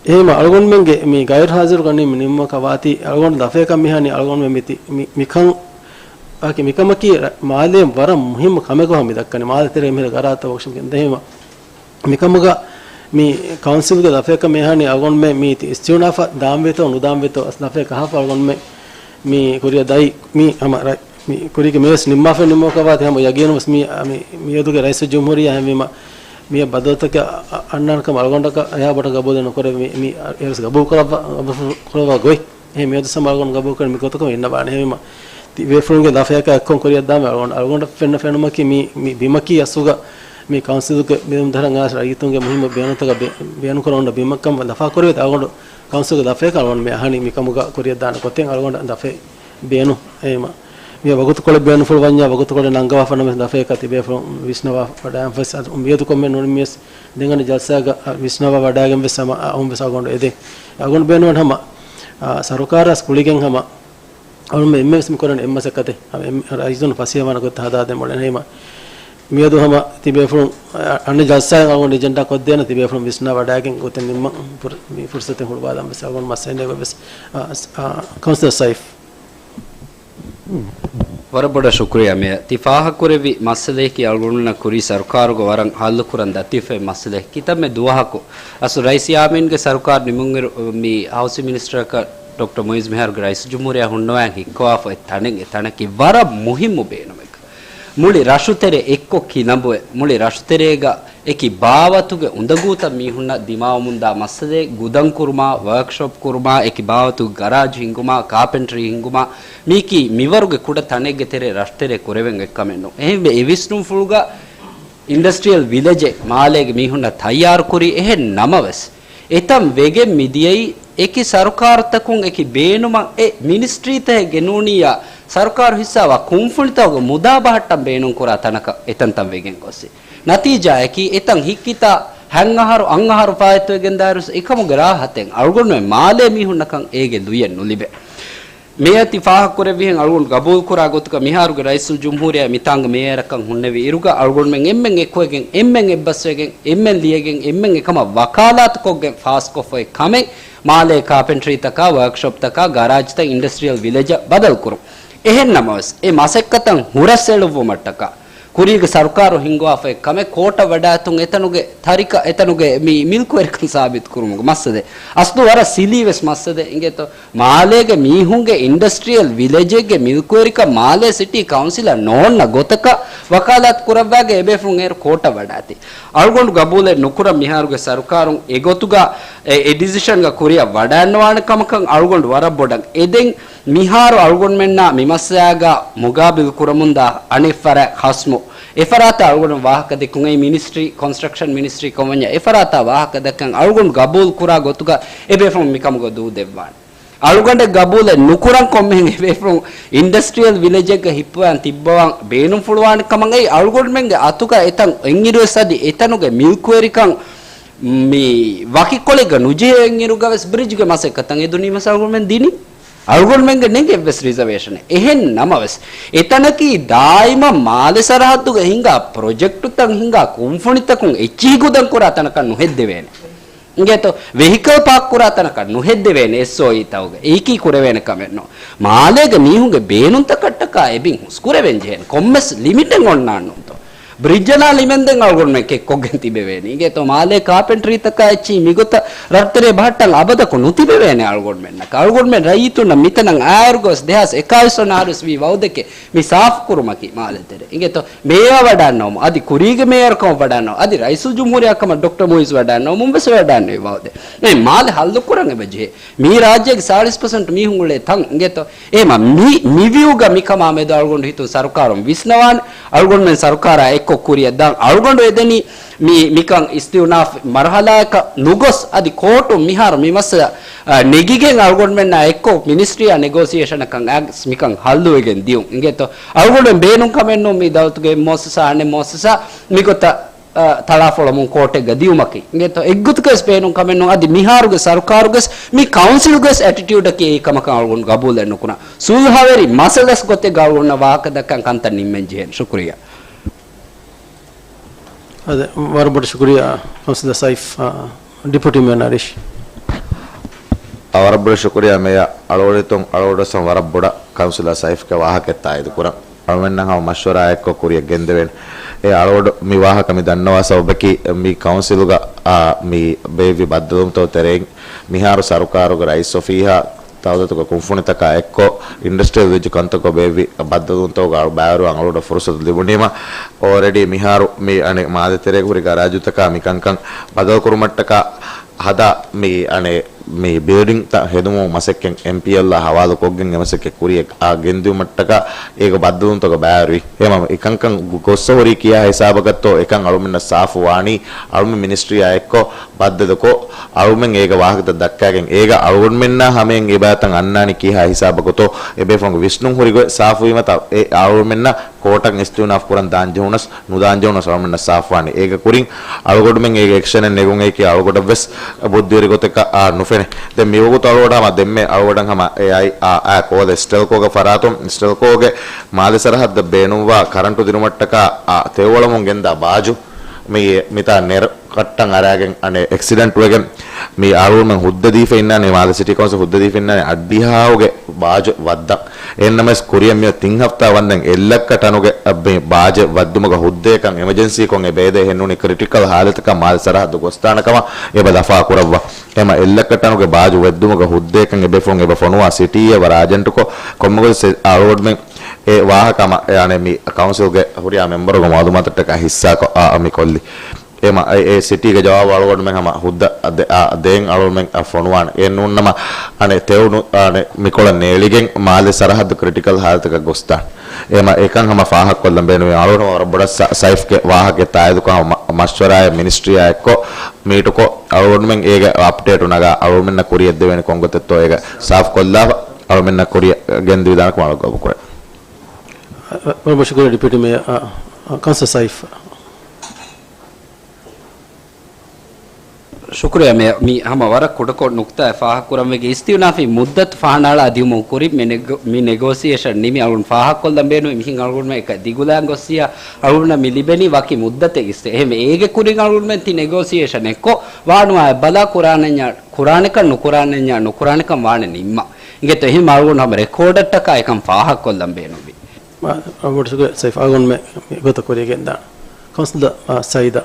އެހެންމަ އަޅުގަނޑުމެންގެ މި ގައިރު ހާޒިރު ގަނީ މި ނިންމުމަކަށް ވާތީ އަޅުގަނޑު ލަފަޔަކަށް މިހާނީ އަޅުގަނޑުމެން މިތި-، މި-، މިކަން އަކި މިކަމަކީ ރަ-، މާލޭން ވަރަށް މުހިއްމު ކަމެއް ހަމަ މި ދައްކަނީ. މާލެ ތެރޭ މިހިރަ ގަރާތައް ވޯކްޝޮޕް ގެންދޭ ހިމަ. މިކަމުގަ މި ކައުންސިލްގެ ލަފަޔަކަށް މިހާނީ އަޅުގަނޑުމެން މީތި އިސްތިއުނާފަށް ދާންވޭތޯ ނުދާންވޭތޯ އަސް ލަފަޔަކަށް ހާފަ އަޅުގަނޑުމެން މި ކުރިއަށް ދައި މި ހަމަ ރަ-، މި ކުރީގެ މިވެސް ނިންމާފަ ނިންމުމަކަށް ވާތީ ހަމަ ޔަގީނުން ވެސް މި، މި، މިއަދުގެ ރައީސުލްޖުމްހޫރިއްޔާ ހެންވީމަ މި ބަދަލުތަކެއް އަ-، އަ-، އަންނާނެކަމަށް އަޅުގަނޑަކަށް އެހާ ބޮޑަށް ގަބޫލެއް ނުކުރޭ މި، މި އަ-، އެވެސް ގަބޫލު ކުރައްވާ، ގަބޫލު ކުރައްވާ ގޮތް. އެހެން މިއަދު ސަމަ އަޅުގަނޑު ގަބޫލުކުރަނީ މި ގޮތަކަށް އިންނަވާނެ. ހެންވީމަ ތި ބޭފުޅުންގެ ލަފަޔަކަށް އެއްކޮށް ކުރިއަށްދާމެ އަޅުގަނޑު، އަޅުގަނޑަށް ފެންނަ ފެނުމަކީ މި، މި ބިމަކީ އަސްލުގަ މި ކައުންސިލުގެ ބިމުން ދަރަން އައިސް ރައްޔިތުންގެ މުހިއްމު ބޭނުންތަކަށް ބޭ-، ބޭނުންކުރަން އޮންނަ ބިމަކަށް ލަފާ ކުރެވޭތޯ އަޅުގަނޑު ކައުންސިލްގެ ލަފަޔަކަށް އަޅުގަނޑު މި އަހަނީ މިކަމުގަ ކުރިއަށްދާނެ ގޮތެއް އަޅުގަނޑަށް ލަފަ ބޭނުން. އެހެންވީމަ މި ވަގުތުކޮޅެއް ބޭނުންފުޅު ވަންޏާ ވަގުތުކޮޅެއް ނަންގަވާފަ ނަމަވެސް ލަފަޔަކަށް ތިބޭފުޅުން ވިސްނަވާ ވަޑައިގެން ފަސް އަދި މިއަދު ކޮންމެ ނުނިމިޔަސް ދެން އަނެއް ޖަލްސާގަ، އަ، ވިސްނަވާ ވަޑައިގެން ވެސް ހަމަ، އަ، އަހުން ވެސް އަޅުގަނޑު އެދެން. އަޅުގަނޑު ބޭނުން ހަމަ، އަ، ސަރުކާރާސް ގުޅިގެން ހަމަ އަޅުމެ އެންމެ ވެސް މި ކުރަން އެއް މަސައްކަތެއް. އަ، އެން-، ރައީސުން ފަސޭހަވާނެ ގޮތް ހަދާދޭން ބޮޑެން ހީމަ. މިއަދު ހަމަ ތިބޭފުޅުން، އަ، އަނެއް ޖަލްސާއެއް އަޅުގަނޑު އެޖެންޑާ ކޮށްދޭނަ ތިބޭފުޅުން ވިސްނާ ވަޑައިގެން ގޮތެއް ނިންމަން ފުރ-، މި ފުރުސަތެއް ހުޅުވާލަން ވެސް އަޅުގަނޑު މައްސަލަ ނޭނގެ ވެސް، އަ، އަ، ކައުންސިލަރ ސައިފް. ވަރަށް ބޮޑަށް ޝުކުރިއްޔާ މޭޔަ. ތި ފާހަގަކުރެއްވި މައްސަލައަކީ އަޅުގަނޑުންނަށް ކުރީ ސަރުކާރުގެ ވަރަށް ހައްލުކުރަން ދަތިފައި މައްސަލައެއް. ކިތަންމެ ދުވަހަކު އަސްލު ރައީސް ޔާމީންގެ ސަރުކާރު ނިމުންއިރު މި ހައުސިން މިނިސްޓަރަކަށް ޑޮކްޓަރ މުއިއްޒު މިހާރުގެ ރައީސުލްޖުމްހޫރިއްޔާ ހުންނަވަން ހިއްކަވާފަ އޮތް ތަނެއް އެ ތަނަކީ ވަރަށް މުހިއްމު ބޭނުމެއް. މުޅި ރަށުތެރެ އެއްކޮށް ކިލަނބުއެއް، މުޅި ރަށުތެރޭގަ އެކި ބާވަތުގެ އުނދަގޫތައް މީހުންނަށް ދިމާވަމުންދާ މައްސަލައެއް، ގުދަން ކުރުމާ، ވަރކްޝޮޕް ކުރުމާ، އެކި ބާވަތުގެ ގަރާޖް ހިންގުމާ، ކާޕެންޓްރީ ހިންގުމާ، މީކީ މިވަރުގެ ކުޑަ ތަނެއްގެ ތެރޭ ރަށުތެރޭ ކުރެވެން އޮތް ކަމެއް ނޫން. އެހެންވެ، އެ ވިސްނުންފުޅުގަ އިންޑަސްޓްރިއަލް ވިލެޖެއް މާލޭގެ މީހުންނަށް ތައްޔާރުކުރީ. އެހެން ނަމަވެސް، އެތަން ވެގެން މިދިޔައީ އެކި ސަރުކާރުތަކުން އެކި ބޭނުމަށް އެ މިނިސްޓްރީތައް ގެނޫނިއްޔާ، ސަރުކާރު ހިއްސާވާ ކުންފުނިތަކުގެ މުދާ ބަހައްޓަން ބޭނުންކުރާ ތަނަކަށް އެތަންތަން ވެގެން ގޮސްސި. ނަތީޖާއަކީ، އެތަން ހިތްކިތާ ހަތް އަހަރު، އަށް އަހަރު ފާއިތުވެގެންދާއިރުވެސް އެކަމުގެ ރާހަތެއް އަޅުގަނޑުމެން މާލޭ މީހުންނަކަށް އޭގެ ލުޔެއް ނުލިބޭ. މޭޔަ ތި ފާހަގަކުރެއްވިހެން އަޅުގަނޑު ގަބޫލުކުރާ ގޮތުގަ މިހާރުގެ ރައީސުލްޖުމްހޫރިއްޔާ މިތާނގެ މޭޔަރަކަށް ހުންނެވި އިރުގަ އަޅުގަނޑުމެން އެންމެން އެކުވެގެން، އެންމެން އެއްބަސްވެގެން، އެންމެން ލިޔެގެން، އެންމެން އެކަމަށް ވަކާލާތުކޮށްގެން ފާސްކޮށްފައި ކަމެއް މާލޭ ކާޕެންޓްރީތަކާ، ވަރކްޝޮޕްތަކާ، ގަރާޖްތައް އިންޑަސްޓްރިއަލް ވިލެޖަށް ބަދަލުކުރުން. އެހެން ނަމަވެސް، އެ މަސައްކަތަށް ހުރަސްއެޅުއްވުމަށްޓަކާ، ކުރީގެ ސަރުކާރު ހިންގުވާފައި ކަމެއް ކޯޓަށް ވަޑާއެތުން އެތަނުގެ ތަރިކަ، އެތަނުގެ މި މިލްކުވެރިކަން ސާބިތުކުރުމުގެ މައްސަލަ. އަސްލު ވަރަށް ސިލީވެސް މައްސަލަ އިނގޭތޯ. މާލޭގެ މީހުންގެ އިންޑަސްޓްރިއަލް ވިލެޖެއްގެ މިލްކުވެރިކަން މާލޭ ސިޓީ ކައުންސިލަށް ނޯންނަ ގޮތަކަށް ވަކާލާތު ކުރައްވާގެ އެބޭފުޅުން އޭރު ކޯޓަށް ވަޑާތި. އަޅުގަނޑު ގަބޫލެއް ނުކުރަން މިހާރުގެ ސަރުކާރުން އެގޮތުގަ އެ، އެ ޑިސިޝަންގަ ކުރިއަށް ވަޑައިންނަވާނެ ކަމަކަށް އަޅުގަނޑު ވަރަށް ބޮޑަށް އެދެން. މިހާރު އަޅުގަނޑުމެންނާ މި މައްސަލާގަ މުގާބިލް ކުރަމުންދާ އަނެއް ފަރާތް ޚަސްމު، އެފަރާތާ އަޅުގަނޑު ވާހަކަ ދެއްކުން އެއީ މިނިސްޓްރީ، ކޮންސްޓްރަކްޝަން މިނިސްޓްރީ ކަމަށް ވަންޏާ އެފަރާތާ ވާހަކަ ދެއްކަން އަޅުގަނޑު ގަބޫލް ކުރާ ގޮތުގަ އެބޭފުޅުން މިކަމުގަ ދޫދެއްވާނެ. އަޅުގަނޑެއް ގަބޫލެއް ނުކުރަން ކޮންމެހެން އެބޭފުޅުން އިންޑަސްޓްރިއަލް ވިލެޖެއްގަ ހިއްޕަވާން ތިއްބަވާން ބޭނުންފުޅުވާނެ ކަމަށް އެއީ އަޅުގަނޑުމެންގެ އަތުގަ އެތަން އެއްއިރުވެސް އަދި އެތަނުގެ މިލްކުވެރިކަން މި ވަކިކޮޅެއްގަ ނުޖެހޭ އެއްއިރުގަވެސް ބްރިޖްގެ މަސައްކަތަށް އެދުނީމަސް އަޅުގަނޑުމެން ދިނީ. އަޅުގަނޑުމެންގެ ނެގެއްވެސް ރިޒަވޭޝަނެއް. އެހެން ނަމަވެސް، އެތަނަކީ ދާއިމަށް މާލެ ސަރަހައްދުގަ ހިނގާ ޕްރޮޖެކްޓުތައް ހިނގާ ކުންފުނިތަކުން އެއްޗިހި ގުދަން ކުރާ ތަނަކަށް ނުހެއްދެވޭނެ. އިނގޭތޯ، ވެހިކަލް ޕާކް ކުރާ ތަނަކަށް ނުހެއްދެވޭނެ އެސްއޯއީތަކުގަ. އެއީކީ ކުރެވޭނެ ކަމެއް ނޫން. މާލޭގެ މީހުންގެ ބޭނުންތަކަށްޓަކާ އެބިން ހުސްކުރެވެން ޖެހޭނެ. ކޮންމެސް ލިމިޓެއް އޮންނާން ނޫންތޯ. ބްރިޖަނާ ލިމެންދެން އަޅުގަނޑުމެން ކެއްކޮށްގެން ތިބެވޭނީ. އިނގޭތޯ، މާލޭ ކާޕެންޓްރީތަކާ އެއްޗިހި މިގޮތަށް ރަށްތެރޭ ބަހައްޓަން އަބަދަކު ނުތިބެވޭނެ އަޅުގަނޑުމެންނަކަށް. އަޅުގަނޑުމެން ރައްޔިތުންނަށް މިތަނަށް އާއިރުގަވެސް ދެހާސް އެކާވީސް ވަނަ އަހަރުވެސް ވީ ވައުދެކެއް މި ސާފުކުރުމަކީ މާލެ ތެރޭ. އިނގޭތޯ، މޭޔާ ވަޑާންނަވަމުން، އަދި ކުރީގެ މޭޔަރުކަމަށް ވަޑާންނަވަމުން، އަދި ރައީސުލްޖުމްހޫރިއްޔާ ކަމަށް ޑޮކްޓަރ މުއިއްޒު ވަޑާންނެވުމުން ވެސް ވަޑާންނެވި ވައުދެއް. މޭ މާލެ ހައްލުކުރަން އެބަޖެހޭ. މީ ރާއްޖޭގެ ސާޅީސް ޕަސެންޓް މީހުން އުޅޭ ތަން. އިނގޭތޯ، އެހެމަ މި، މި ވިއުގަ މިކަމާ މެދު އަޅުގަނޑު ހިތުން ސަރުކާރުން ވިސްނަވާނެ. އަޅުގަނޑުމެން ސަރުކާރާ އެއްކޮށް ކުރިއަށް ދާން. އަޅުގަނޑު އެދެނީ މި، މިކަން އިސްތިއުނާފް މަރުހަލާއަކަށް ނުގޮސް، އަދި ކޯޓުން މިހާރު މި މައްސަލަ، އަ، ނެގިގެން އަޅުގަނޑުމެންނާ އެއްކޮށް މިނިސްޓްރީއާ ނެގޯސިއޭޝަނަކަށް އައިސް މިކަން ހައްލުވެގެން ދިޔުން. އިނގޭތޯ، އަޅުގަނޑުމެން ބޭނުން ކަމެއް ނޫން މި ދައުލަތުގެ އެއް މުއައްސަސާ އަނެއް މުއައްސަސާ މިގޮތަށް އަ، ތަޅާފޮޅަމުން ކޯޓެއްގަ ދިޔުމަކީ. އިނގޭތޯ، އެއްގޮތުގަވެސް ބޭނުން ކަމެއް ނޫން. އަދި މިހާރުގެ ސަރުކާރުގަވެސް މި ކައުންސިލްގަވެސް އެޓިޓިއުޑަކީ އެއީ ކަމަކަށް އަޅުގަނޑު ގަބޫލެއް ނުކުރަން. ސުލްހަވެރި މަސަލަސް ގޮތެއްގަ އަޅުގަނޑު ވާހަކަ ދައްކަން ކަންތައް ނިންމެން ޖެހޭނެ. ޝުކުރިއްޔާ. އަދެ، ވަރަށް ބޮޑަށް ޝުކުރިއްޔާ، ކައުންސިލަރ ސައިފް، އާ، ޑިޕުޓީ މޭޔަރ ނަރީޝް. އާ، ވަރަށް ބޮޑަށް ޝުކުރިއްޔާ މޭޔަރ. އަޅުގަނޑު ހިތުން އަޅުގަނޑު ވެސް ވަރަށް ބޮޑަށް ކައުންސިލަރ ސައިފްގެ ވާހަކައަށް ތާއީދު ކުރަން. އަޅުމެންނަށް ހަމަ މަޝްވަރާއެއްކޮށް ކުރިއަށް ގެންދެވޭނެ. އެ އަޅުގަނޑު މި ވާހަކަ މި ދަންނަވާ ސަބަބަކީ، މި ކައުންސިލުގަ، އާ، މި ބޭއްވި ބައްދަލުވުންތައް ތެރެއިން މިހާރު ސަރުކާރުގެ ރައީސް އޮފީހާ ދައުލަތުގެ ކުންފުނިތަކާ އެއްކޮށް އިންޑަސްޓްރިއަލް ވިލެޖް ކަންތަކަށް ބޭއްވި ބައްދަލުވުންތަކުގަ ބައިވެރިވާން އަޅުގަނޑަށް ފުރުސަތު ލިބުނީމަ، އޯލްރެޑީ މިހާރު މި އަނެއް މާލެ ތެރޭގަ ހުރި ގަރާޖުތަކާ މިކަންކަން ބަދަލުކުރުމަށްޓަކާ ހަދާ މި އަނެއް މި ބިލްޑިންތައް ހެދުމުގެ މަސައްކަތް އެމްޕީއެލްއާ ހަވާލުކޮށްގެން އެ މަސައްކަތް ކުރިއަށް ގެންދިއުމަށްޓަކާ އޭގެ ބައްދަލުވުންތަކަށް ބައިވެރިވި. އެހެންވީމަ އެކަންކަން ގޮ-، ގޮއްސަ ހުރީ ކިހާ ހިސާބަކަށްތޯ އެކަން އަޅުމެންނަށް ސާފު ވާނީ އަޅުމެން މިނިސްޓްރީއާ އެއްކޮށް ބައްދަލުކޮށް، އަޅުމެން އޭގެ ވާހަކަތައް ދައްކާގެން އޭގަ އަޅުގަނޑުމެންނާ ހަމައިން އެބައިތައް އަންނާނީ ކިހާ ހިސާބަކުތޯ އެބޭފުޅުންގެ ވިސްނުން ހުރި ގޮތް ސާފުވީމަ ތަ-، އެ އަޅުގަނޑުމެންނަށް ކޯޓަށް އިސްތިއުނާފް ކުރަން ދާން ޖެހުނަސް، ނުދާން ޖެހުނަސް އަޅުމެންނަށް ސާފުވާނެ. އޭގެ ކުރިން އަޅުގަނޑުމެން އޭގެ އެކްޝަނެއް ނެގުން އޭކީ އަޅުގަނޑަށްވެސް ބުއްދިވެރި ގޮތަކަށް އާ ނުފެނޭ. ދެން މިވަގުތު އަޅުގަޑަށް ހަމަ ދެންމެ އަޅުގަޑަށް ހަމަ އެ އައި އާ، އާ ކޯލެ ސްޓެލްކޯގެ ފަރާތުން، ސްޓެލްކޯގެ މާލެ ސަރަހައްދަށް ބޭނުންވާ ކަރަންޓު ދިނުމަށްޓަކާ އާ ތެޔޮޅަމުން ގެންދާ ބާޖު މި މިތާ ނެރަ ކައްޓަން އަރާގެން އަނެއް އެކްސިޑެންޓް ވެގެން މި އަޅުގަނޑުމެން ހުއްދަ ދީފަ އިންނާނެ، މާލެ ސިޓީ ކައުންސިލް ހުއްދަ ދީފަ އިންނާނެ އައްޑިހާހުގެ ބާޖު ވައްދަން. އެހެންނަމަވެސް ކުރިއަށް މިއޮތް ތިން ހަފްތާ ވަންދެން އެއްލައްކަ ޓަނުގެ ބާޖެއް ވައްދުމުގަ ހުއްދައަކަށް އެމަޖެންސީކޮށް އެ ބޭދޭ ހެންނޫނީ ކްރިޓިކަލް ހާލަތަކަށް މާލެ ސަރަހައްދު ގޮސްދާނެ ކަމަށް އެބަ ލަފާ ކުރައްވާ. އެމަ އެއްލައްކަ ޓަނުގެ ބާޖު ވެއްދުމުގަ ހުއްދައަކަށް އެބޭފުޅުން އެބަ ފޮނުވާ ސިޓީއެއް ވަރަށް އާޖެންޓުކޮށް ކޮންމެ ގޮތެއް އަޅުގަނޑުމެން އެ ވާހަކަ ހަމަ އެ އަނެއް މި ކައުންސިލްގެ ހުރިހާ މެމްބަރުގެ މައުލޫމާތަށްޓަކާ ހިއްސާކޮށް އާ މި ކޮށްލި. އެ މަ-، އެ، އެ ސިޓީގެ ޖަވާބު އަޅުގަނޑުމެން ހަމަ ހުއްދަ ދެ-، އާ، ދޭން އަޅުގަނޑުމެން އަށް ފޮނުވާނެ. އެ ނޫންނަމަ އަނެއް ތެޔޮ ނު-، އަނެއް މިކޮޅަށް ނޭޅިގެން މާލެ ސަރަހައްދު ކްރިޓިކަލް ހާލަތަކަށް ގޮސްދާނެ. އެ މަ-، އެކަން ހަމަ ފާހަގަކޮށްލަން ބޭނުމޭ. އަޅުގަނޑު ވަރަށް ބޮޑަށް ސަ-، ސައިފްގެ ވާހަކަ ތާއީދުކޮށް ހަމަ މަ-، މަޝްވަރާއެއް މިނިސްޓްރީއާ އެއްކޮށް މީޓުކޮށް އަޅުގަނޑުމެން އޭގެ އަޕްޑޭޓު ނަގާ އަޅުގަނޑުމެންނަށް ކުރިއަށް ދެވޭނެ ކޮންގޮތެއްތޯ އޭގަ ސާފް ކޮށްލާފަ އަޅުގަނޑުމެންނަށް ކުރިއަށް ގެންދިވިދާނެ ކަމަށް އަޅުގަނޑު ގަބޫލުކުރޭ. ވަރަށް ބޮޑަށް ޝުކުރިއްޔާ ޑެޕިއުޓީ މޭޔަރ، އަ، އަ، ކައުންސިލަރ ސައިފް. ޝުކުރިއްޔާ މޭޔަރ، މި ހަމަ ވަރަށް ކުޑަކޮށް ނުކުތާއެއް ފާހަގަކުރަންވެގެން އިސްތިއުނާފީ މުއްދަތު ފަހަނައަޅާ ދިއުމުގެ ކުރިން މި ނެގޯ-، މި ނެގޯސިއޭޝަން ނިމި އަޅުގަނޑު ފާހަގަކޮށްލަން ބޭނުމީ މިހެން އަޅުގަނޑުމެން އެކަ ދިގުލާން ގޮއްސިޔާ އަޅުގަނޑަށް މި ލިބެނީ ވަކި މުއްދަތެއް އިސްތެ. އެހެންވެ އޭގެ ކުރިން އަޅުގަނޑުމެން ތި ނެގޯސިއޭޝަން އެއްކޮށް ވާނުވާ ބަލާ ކުރާނަންޏާ ކުރާނެކަން ނުކުރާނަންޏާ ނުކުރާނެކަން ވާނެ ނިންމާ. އިނގޭތޯ އެހެން އަޅުގަނޑު ހަމަ ރެކޯޑަށްޓަކާ އެކަން ފާހަގަކޮށްލަން ބޭނުންވީ. އަ، އަ، ބޮޑު ޝުކުރިއްޔާ ސައިފް އަޅުގަނޑުމެން މި ގޮތަށް ކުރިއަށް ގެންދާނަން. ކައުންސިލަރ، އަ، ސައީދާ.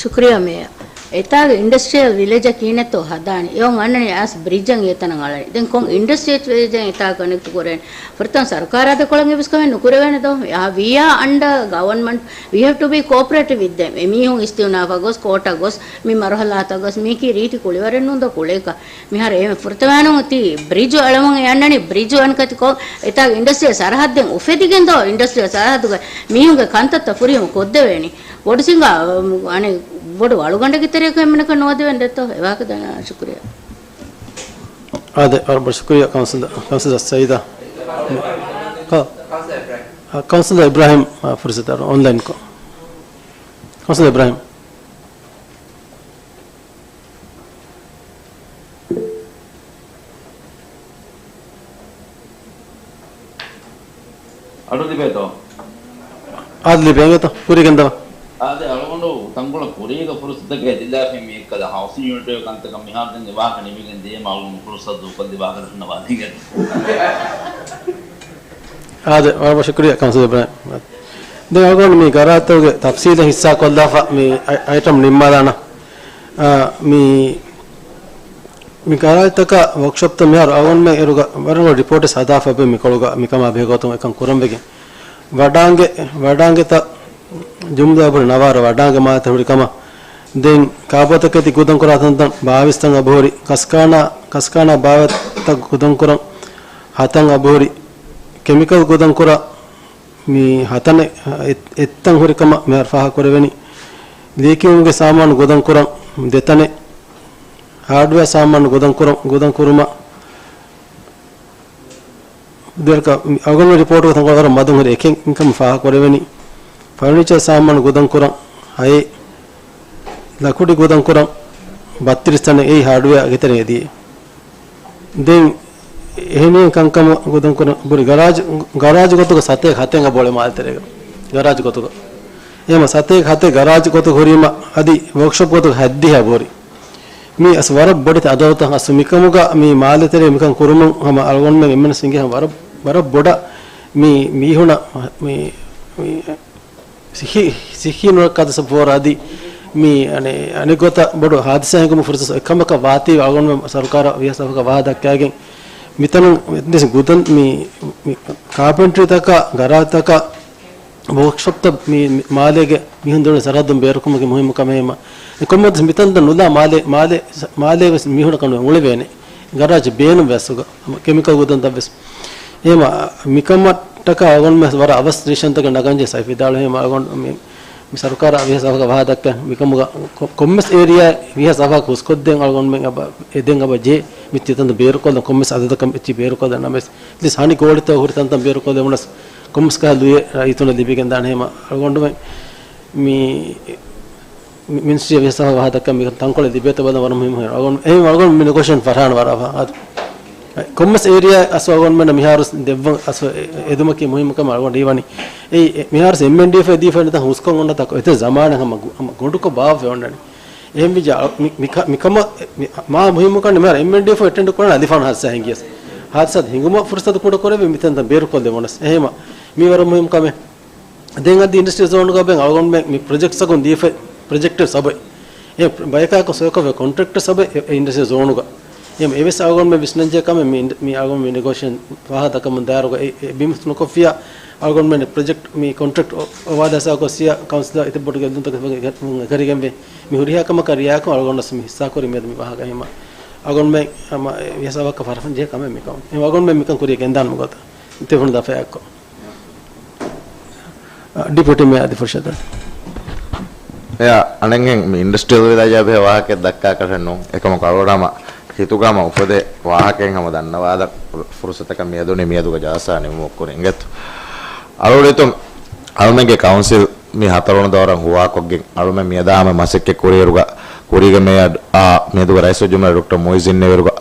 ޝުކުރިއްޔާ މޭޔަރ. އެތާގެ އިންޑަސްޓްރިއަލް ވިލެޖަށް ކިހިނެއްތޯ ހަދާނީ؟ އެއޮން އަންނަނީ އައިސް ބްރިޖަށް އެތަނަށް އަޅަނީ. ދެން ކޮން އިންޑަސްޓްރިއަލް ވިލެޖަށް އެތާ ކަނެކްޓް ކުރޭނެ؟ ފުރަތަމަ ސަރުކާރާ ދެކޮޅަށް އެއްވެސް ކަމެއް ނުކުރެވޭނެ ދޯ. އާ، we are under government, we have to be cooperative with them. އެމީހުން އިސްތިއުނާފަށް ގޮސް، ކޯޓަށް ގޮސް، މި މަރުހަލާތަށް ގޮސް، މީކީ ރީތި ކުޅިވަރެއް ނޫން ދޯ ކުޅޭކަށް. މިހާރު އެ ފުރަތަމަ ވަނުން ތި ބްރިޖު އަޅަމުން އެ އަންނަނީ ބްރިޖު އަންނަ ކަތި ކޮށް، އެތާގެ އިންޑަސްޓްރިއަލް ސަރަހައްދެއް އުފެދިގެން ދޯ އިންޑަސްޓްރިއަލް ސަރަހައްދުގަ މީހުންގެ ކަންތައްތައް ފުރިހަމަ ކޮށްދެވޭނީ. ބޮޑު ސިނގާ، އަނެއް ބޮޑު އަޅުގަނޑެއްގެ ތެރެއަކަށް އެންމެނަކަށް ނުވަދެވެން ދެއްތޯ؟ އެ ވާހަކަ ދަންނަވާ. ޝުކުރިއްޔާ. އާދެ، ވަރަށް ބޮޑަށް ޝުކުރިއްޔާ ކައުންސިލަރ، ކައުންސިލަރ ސައީދާ. ކަ-، އާ، ކައުންސިލަރ އިބްރާހިމް، އާ، ފުރުސަތު އަރު އޮންލައިން ކޮ-، ކައުންސިލަރ އިބްރާހިމް. އަޑު ލިބޭތޯ؟ އާދެ، ލިބޭތޯ؟ ކުރިއަށް ގެންދަވާ. އާދެ، އަޅުގަނޑު ތަންކޮޅެއް ކުރީގަ ފުރުސަތެއް އެދިލާފައި މި އެއްކަލަ ހައުސިން ޔުނިޓުގެ ކަންތަކަށް މިހާރު ދެން އެ ވާހަކަ ނިމިގެން ދިޔައީމަ އަޅުގަނޑު ފުރުސަތު ދޫކޮށްލި ވާހަކަ ދަންނަވާލިގެން. އާދެ، ވަރަށް ޝުކުރިއްޔާ ކައުންސިލަރ އިބްރާހިމް. ދެން އަޅުގަނޑު މި ގަރާޖްތަކުގެ ތަފްސީލެއް ހިއްސާ ކޮށްލާފަ މި އައި-، އައިޓަމް ނިންމާލާނަން. އާ، މި، މި ގަރާޖްތަކާ ވޯކްޝޮޕްތައް މިހާރު އަޅުގަނޑުމެން އިރުގަ ވަރަށް ރިޕޯޓެއް ހަދާފަ މިކޮޅުގަ މިކަމާ ބެހޭގޮތުން އެކަން ކުރަންވެގެން. ވަޑާނގެ، ވަޑާނގެތައް ޖުމްލަ އަބަހުރި ނަވާރަ ވަޑާނގެ މާތަ ހުރި ކަމަށް. ދެން ކާބޯތަކެތި ގުދަންކުރާ ތަންތަން ބާވީސް ތަން އަބަހުރި، ކަސްކާނާ، ކަސްކާނާ ބާވަތްތައް ގުދަންކުރަން ހަތަން އަބަހުރި، ކެމިކަލް ގުދަންކުރާ މި ހަތަނެއް، އެ-، އެއްތަން ހުރި ކަމަށް މިހާރު ފާހަގަކުރެވެނީ. ލިޔެކިޔުމުގެ ސާމާނު ގުދަންކުރަން ދެތަނެއް، ހާޑްވެއާ ސާމާނު ގުދަންކުރަން، ގުދަންކުރުމަށް ދެރަކަށް މި އަޅުގަނޑު ރިޕޯޓުގަ ތަންކޮޅެއް ވަރަށް މަދުން ހުރި އެކެއް ކަމަށް ފާހަގަކުރެވެނީ. ފަރުނީޗަރ ސާމާނު ގުދަންކުރަން ހައެއް، ލަކުޑި ގުދަންކުރަން ބައްތިރީސް ތަނެއް އެއީ ހާޑްވެއާ ގެތެރެއިން އެދިޔަ. ދެން އެހެނިހެން ކަންކަމަށް ގުދަންކުރަން ބުރި ގަރާޖް، ގަރާޖް ގޮތުގަ ސަތޭކަ ހަތެއް އަބަހުރި މާލެ ތެރޭގަ. ގަރާޖް ގޮތުގަ. އެހެންވީމަ ސަތޭކަ ހަތެއް ގަރާޖް ގޮތުގަ ހުރީމަ އަދި ވޯކްޝޮޕް ގޮތުގަ ހަތްދިހަ ބުރި. މީ އަސް ވަރަށް ބޮޑެތި އަދަދުތައް އަސް މިކަމުގަ މި މާލެ ތެރޭ މިކަން ކުރުމުން ހަމަ އަޅުގަނޑުމެން އެންމެނަށް އިނގޭ ހަމަ ވަރަށް، ވަރަށް ބޮޑަށް މި މީހުނަށް މި، މި ސިއްހީ، ސިއްހީ ނުރައްކާތައް ސަބަބުވަރު އަދި މި އަނެއް، އަނެއް ގޮތަށް ބޮޑު ހާދިސާ ހިނގުމުގެ ފުރުސަތު އެކަމަކަށް ވާތީ އަޅުގަނޑުމެން ސަރުކާރަށް ވިޔަސް އަފަކަށް ވާހަކަ ދައްކާގެން މިތަނުން އެއްވެސް ގުދަން މި، މި ކާޕެންޓްރީތަކާ، ގަރާޖްތަކާ، ވޯކްޝޮޕްތައް މި، މި މާލޭގެ މީހުން ދެވުނު ސަރަހައްދުން ބޭރުކުރުމުގެ މުހިއްމު ކަމެއް ހަމަ. އެ ކޮންމެ މިތަންތައް ނުލާ މާލޭ، މާލޭ، މާލޭ ވެސް މީހުނަކަށް ނު އުޅެވޭނެ. ގަރާޖެއް ބޭނުން ވެސް އުގަ، ކެމިކަލް ގުދަންތައް ވެސް. އެހެމަ މިކަމަށްޓަކާ އަޅުގަނޑުމެން ވަރަށް އަވަސް ޑިސިޝަންތަކެއް ނަގަންޖެ ސައިފް ވިދާޅު. އެހެމަ އަޅުގަނޑު މި، މި ސަރުކާރާ ވިހަ ސަފަކަށް ވާހަ ދައްކަ މިކަމުގަ ކޮ-، ކޮންމެސް އޭރިއާ ވިހަ ސަފަކަށް ހުސްކޮށްދޭން އަޅުގަނޑުމެން އެދެން އަބަ ޖެހޭ މި ތިތަންތަ ބޭރުކޮށްލަން ކޮންމެސް އަދަދަކަށް އެއްޗި ބޭރުކޮށްލަން ނަމަވެސް އެޓްލީސްޓް ހަނި ގޯޅިތައް ހުރި ތަންތަން ބޭރުކޮށްލެވުނަސް ކޮންމެސް ކަހަލަ ލުޔެއް ރައްޔިތުންނަށް ލިބިގެންދާނެ. އެހެމަ އަޅުގަނޑުމެން މި، މި، މިނިސްޓްރީ ވިހަ ސަފަ ވާހަ ދައްކަން މި ތަންކޮޅެއް ލިބޭތޯ ބަލަން ވަރަށް މުހިއްމު ހެން. އަޅުގަނޑު، އެހެން އަޅުގަނޑު މި ނެގޯޝިއޭޝަން ފަށާން ވަރަށް އަވަހަށް. ކޮންމެސް އޭރިއާ އަސް އަޅުގަނޑުމެންނަށް މިހާރު ދެއްވަން އަސް އެ-، އެދުމަކީ މުހިއްމު ކަމެއް އަޅުގަނޑު ހީވަނީ. އެއީ، އެ، މިހާރު އެމްއެންޑީއެފް ދީފަ ނެތަ ހުސްކޮށް އޮންނަ ތަކު އެތެ ޒަމާނެއް ހަމަ ގު-، ހަމަ ގޮނޑުކޮށް ބާއްވެ އޮންނަނީ. އެހެންވިއްޖާ މި، މި ކަ-، މިކަމަށް މި، މާ މުހިއްމު ކަން މިހާރު އެމްއެންޑީއެފް އެޓެންޑް ކުރަން އަލިފާން ހާދިސާ ހިނގިޔަސް. ހާދިސާ ހިނގުމަށް ފުރުސަތު ކުޑަ ކުރެވި މިތަންތަން ބޭރުކޮށްލެވުނަސް. އެހެމަ މީ ވަރަށް މުހިއްމު ކަމެއް. ދެން އަދި އިންޑަސްޓްރިއަލް ޒޯނުގަ ބެން އަޅުގަނޑުމެން މި ޕްރޮޖެކްޓްސަކުން ދީފައި ޕްރޮޖެކްޓެއް ސަބައި. އެ ބަޔަކާކު ސޮއިކޮށް ކޮންޓްރެކްޓް ސަބައި އެ، އެ އިންޑަސްޓްރިއަލް ޒޯނުގަ. އެ އެވެސް އަޅުގަނޑުމެން ވިސްނަންޖެހޭ ކަމެއް މި، މި އަޅުގަނޑު މި ނެގޯޝިއޭޝަން ފާހަ ދަކަމުން ދާއިރުގަ އެ، އެ ބިމުސް ނުކޮށްފިޔާ އަޅުގަނޑުމެން ޕްރޮޖެކްޓް މި ކޮންޓްރެކްޓް އޮ-، އޮވާލާ ސާކޮށް ސިޔާ ކައުންސިލަށް އެތިބޮޑު ގެއްލުންތަކެއް ގެ-، ގެ-، ގެ-، ގެރިގެންވޭ. މި ހުރިހާ ކަމަކަށް ރިއާކޮށް އަޅުގަނޑަސް މި ހިއްސާކުރި މިއަދު މި ވާހަކަ ހިމަ. އަޅުގަނޑުމެން ހަމަ އެ ވިހަ ސަފަކަށް ފަށާފަ ޖެހޭ ކަމެއް މިކަމު. އެ އަޅުގަނޑުމެން މިކަން ކުރިޔަށް ގެންދާން މިގޮތަށް. ތި ފުނު ދަފައެއްކޮށް. ޑިޕިއުޓީ މޭޔަރ އަދި ފުރަށަދަ. އެއާ އަނެއްހެން މި އިންޑަސްޓްރިއަލް ވިލޭޖާ ބެހޭ ވާހަކައެއް ދައްކާކަށެއް ނޫން. އެކަމަކު އަޅުގަނޑު ހަމަ ހިތުގަ ހަމަ އުފެދޭ ވާހަކައެއް ހަމަ ދަންނަވާލަން ފުރުސަތަކަށް މިއަދު މިއަދުގެ ޖަލްސާ ނިމުމަށް ކުރިން އިނގޭތޯ. އަޅުގަނޑު ހިތުން އަޅުމެންގެ ކައުންސިލް މި ހަތަރުވަނަ ދައުރަށް ހުވާކޮށްގެން އަޅުމެން މިއަދާ ހަމަ މަސައްކަތް ކުރިއިރުގަ، ކުރީގެ މޭޔަރ، އާ، މިއަދުގެ ރައީސުލްޖުމްހޫރިއްޔާ ޑޮކްޓަރ މުއިއްޒުއްދީން އިރުގަ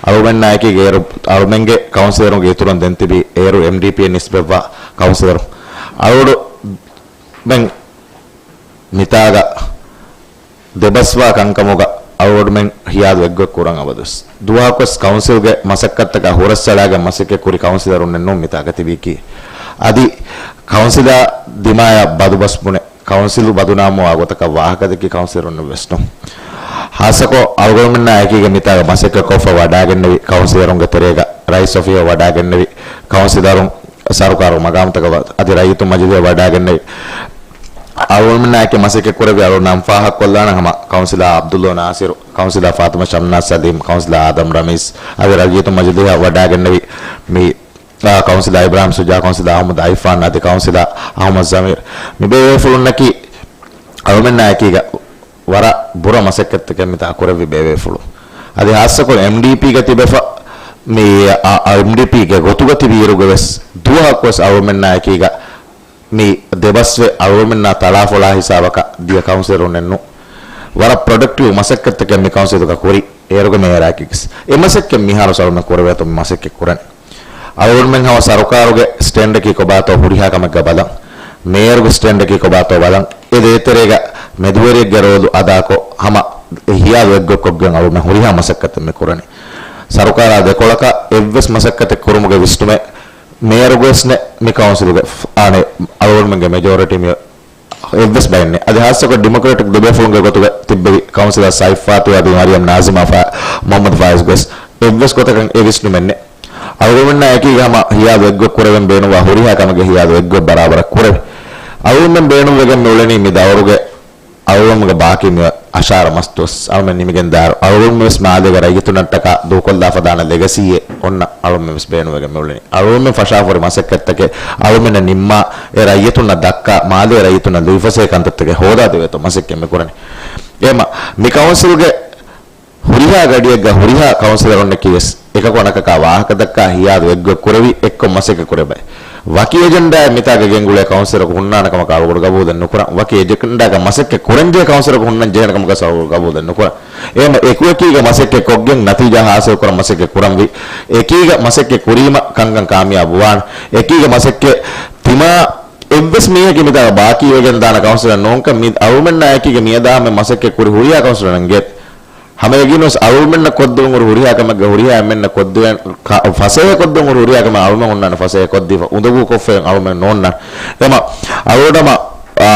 އަޅުމެންނާއެކީގަ އޭރު އަޅުމެންގެ ކައުންސިލަރުންގެ އިތުރުން ދެން ތިބީ އޭރު އެމްޑީޕީއަށް ނިސްބަތްވާ ކައުންސިލަރުން. އަޅުގަނޑުމެން މިތާގަ ދެބަސްވާ ކަންކަމުގަ އަޅުގަނޑުމެން ހިޔާދު އެއްގޮތް ކުރަން އަބަދުވެސް. ދުވަހަކުވެސް ކައުންސިލްގެ މަސައްކަތްތަކާ ހުރަސްއަޅާގެން މަސައްކަތް ކުރި ކައުންސިލަރުންނެއް ނޫން މިތާގަ ތިބީކީ. އަދި ކައުންސިލާ ދިމާޔަށް ބަދުބަސް ބުނެ، ކައުންސިލް ބަދުނާމުވާ ގޮތަކަށް ވާހަކަދެއްކި ކައުންސިލަރުންނެއް ވެސް ނޫން. ހާއްސަކޮށް އަޅުގަނޑުމެންނާ އެކީގަ މިތާގަ މަސައްކަތްކޮށްފަ ވަޑާގެންނެވި ކައުންސިލަރުންގެ ތެރޭގަ ރައީސް އޮފީހަށް ވަޑާގެންނެވި ކައުންސިލަރުން، ސަރުކާރު މަގާމުތަކަށް ވަ-، އަދި ރައްޔިތު މަޖިލީހަށް ވަޑާގެންނެވި އަޅުގަނޑުމެންނާއެކީ މަސައްކަތް ކުރެއްވި އަޅުގަނޑު ނަން ފާހަގަކޮށްލާނަން ހަމަ ކައުންސިލާ އަބްދުއްލޯ ނާސިރު، ކައުންސިލާ ފާތިމަ ޝަމްނާޒް ސަލީމް، ކައުންސިލާ އާދަމް ރަމީޒް، އަދި ރައްޔިތު މަޖިލީހަށް ވަޑާގެންނެވި މި، އާ، ކައުންސިލާ އިބްރާހިމް ޝުޖާ، ކައުންސިލާ އަޙްމަދު އައިފާން، އަދި ކައުންސިލާ އަޙްމަދު ޒަމީރް. މި ބޭބޭފުޅުންނަކީ އަޅުމެންނާއެކީގަ ވަރަށް ބުރަ މަސައްކަތްތަކެއް މިތާ ކުރެއްވި ބޭބޭފުޅުން. އަދި ހާއްސަކޮށް އެމްޑީޕީގަ ތިބެފަ، މި، އާ، އާ، އެމްޑީޕީގެ ގޮތުގަ ތިބި އިރުގަ ވެސް ދުވަހަކުވެސް އަޅުމެންނާއެކީގަ މި ދެބަސްވެ އަޅުގަނޑުމެންނާ ތަޅާފޮޅާ ހިސާބަކަށް ދިޔަ ކައުންސިލަރުންނެއްނު. ވަރަށް ޕްރޮޑަކްޓިވް މަސައްކަތްތަކެއް މި ކައުންސިލުގަ ކުރި. އޭރުގެ މޭޔަރާއެކީގަސް އެ މަސައްކަތް މިހާރު އަޅުމެން ކުރެވޭތޯ މި މަސައްކަތް ކުރަނީ. އަޅުގަނޑުމެން ހަމަ ސަރުކާރުގެ ސްޓޭންޑަކީ ކޮބާތޯ ހުރިހާ ކަމެއްގަ ބަލަން. މޭޔަރުގެ ސްޓޭންޑަކީ ކޮބާތޯ ބަލަން. އެ ދޭތެރޭގަ މެދުވެރިއެއްގެ ރޯލު އަދާކޮށް ހަމަ އެ ހިޔާލު އެއްގޮތްކޮށްގެން އަޅުގަނޑުމެން ހުރިހާ މަސައްކަތެއް މި ކުރަނީ. ސަރުކާރާ ދެކޮޅަކަށް އެއްވެސް މަސައްކަތެއް ކުރުމުގެ ވިސްނުމެއް މޭޔަރުގެވެސް ނެ، މި ކައުންސިލުގެ ފް-، އާނެ، އަޅުގަނޑުމެންގެ މެޖޯރިޓީ މި އެއްވެސް ބައެއް ނެ. އަދި ހާއްސަކޮށް ޑިމޮކްރެޓިކް ދެބޭފުޅުންގެ ގޮތުގަ ތިއްބެވި ކައުންސިލަރ ސައިފް ފާތިމަ އަދި މަރިޔަމް ނާޒިމާ ފާ-، މުހައްމަދު ފާއިޒް ގެސް އެއްވެސް ގޮތަކަށް އެ ވިސްނުމެއް ނެ. އަޅުގަނޑުމެންނާ އެކީގަ ހަމަ ހިޔާލު އެއްގޮތް ކުރެވެން ބޭނުންވާ ހުރިހާ ކަމެއްގެ ހިޔާލު އެއްގޮތް ބަރާބަރަށް ކުރެވި. އަޅުގަނޑުމެން ބޭނުންވެގެން މިއުޅެނީ މި ދައުރުގެ އަޅުގަނޑުގެ ބާކީ މި އަށާރަ މަސް ދުވަސް އަޅުމެން ނިމިގެން ދާއިރު، އަޅުގަނޑުމެން ވެސް މާލޭގެ ރައްޔިތުންނަށްޓަކާ ދޫކޮށްލާފަ ދާނެ ލެގަސީއެއް އޮންނަ އަޅުމެން ވެސް ބޭނުންވެގެން މިއުޅެނީ. އަޅުމެން ފަށާފަހުރި މަސައްކަތްތަކެއް އަޅުމެންނަށް ނިންމާ އެ ރައްޔިތުންނަށް ދައްކާ، މާލޭ ރައްޔިތުންނަށް ލުއިފަސޭ ކަންތައްތަކެއް ހޯދާދެވޭތޯ މަސައްކަތް މި ކުރަނީ. އެހެމަ މި ކައުންސިލްގެ ހުރިހާ ގަޑިއެއްގަ ހުރިހާ ކައުންސިލަރުންނަކީ ވެސް އެކަކު އަނެކަކާ ވާހަކަދައްކާ ހިޔާދު އެއްގޮތް ކުރެވި އެއްކޮށް މަސައްކަތް ކުރެވޭ. ވަކި އެޖެންޑާއެއް މިތާގަ ގެންގުޅޭ ކައުންސިލަރަކު ހުންނާނެ ކަމަކަށް އަޅުގަނޑު ގަބޫލެއް ނުކުރަން. ވަކި އެޖެންޑާގަ މަސައްކަތް ކުރަންޖެހޭ ކައުންސިލަރަކު ހުންނަން ޖެހޭނެ ކަމަކަށް އަޅުގަނޑު ގަބޫލެއް ނުކުރަން. އެހެމަ އެކުއެކީގަ މަސައްކަތް ކޮށްގެން ނަތީޖާ ހާސިލް ކުރަން މަސައްކަތް ކުރަންވީ. އެކީގަ މަސައްކަތް ކުރީމަ ކަންކަން ކާމިޔާބު ވާނެ. އެކީގަ މަސައްކަތް ތިމާ އެއްވެސް މީހަކީ މިތާގަ ބާކީވެގެން ދާނެ ކައުންސިލަރެއް ނޫންކަން މި އަޅުމެންނާ އެކީގަ މިއަދާ ހަމަ މަސައްކަތް ކުރި ހުރިހާ ކައުންސިލަރުންގެ ހަމަ އެގިނުސް އަޅުމެންނަށް ކޮށްދެވެން ހުރި ހުރިހާ ކަމެއްގަ ހުރިހާ އެންމެންނަށް ކޮށްދެވެން ކަ-، ފަސޭހަ ކޮށްދެވެން ހުރި ހުރިހާ ކަމެއް އަޅުމެން ހުންނާނެ ފަސޭހަ ކޮށްދީފަ އުނދަގޫ ކޮށްފައި އަޅުމެން ނޯންނާނެ. އެމަ އަޅުގަޑަމަ، އާ،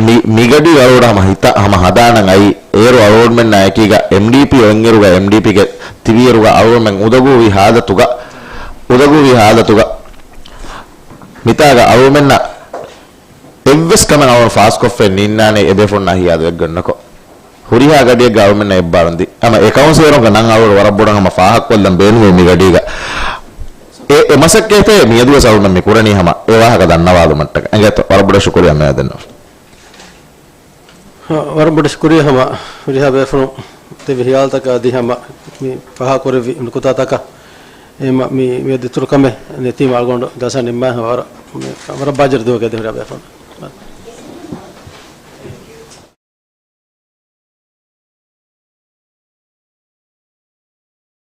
މި، މިގަޑީ އަޅުގަޑަ ހަމަ ހިތަ، ހަމަ ހަދާނަން އައީ އޭރު އަޅުގަޑުމެންނާ އެކީގަ އެމްޑީޕީ އޮތްއިރުގަ އެމްޑީޕީގެ ތިބިއިރުގަ އަޅުގަޑުމެން އުނދަގޫވި ހާލަތުގަ، އުނދަގޫވި ހާލަތުގަ މިތާގަ އަޅުގަޑުމެންނަށް އެއްވެސް ކަމެއް އަޅުގަނޑު ފާސްކޮށްފައެއް ނީންނާނެ އެބޭފުޅުންނާ ހިޔާދު އެއްގަނޑަކޮށް. ހުރިހާ ގަޑިއެއްގަ އަޅުމެންނަށް އެއްބާރުން ދި. ހަމަ އެ ކައުންސިލަރުންގެ ނަން އަޅުގަނޑު ވަރަށް ބޮޑަށް ހަމަ ފާހަގަކޮށްލަން ބޭނުމޭ މި ގަޑީގަ. އެ، އެ މަސައްކަތްތައް މިއަދުވެސް އަޅުގަނޑު މި ކުރަނީ ހަމަ އެ ވާހަކަ ދަންނަވާލުމަށްޓަކަ. އެނގޭތޯ؟ ވަރަށް ބޮޑަށް ޝުކުރިއްޔާ މިއަދުން. ހަ، ވަރަށް ބޮޑަށް ޝުކުރިއްޔާ ހަމަ ހުރިހާ ބޭފުޅުން ދެއްވި ހިޔާލުތަކަށް އަދި ހަމަ މި ފާހަގަކުރެއްވި ނުކުތާތަކަށް އެ މަ-، މި، މި ދިތުރު ކަމެއް ނެތީމަ އަޅުގަނޑު ޖަލްސާ ނިންމާ ހަމަ ވަރަށް، މި، ވަރަށް ބާއްޖަވެރި ދުވަހެއް އެދި ހުރިހާ ބޭފުޅުން.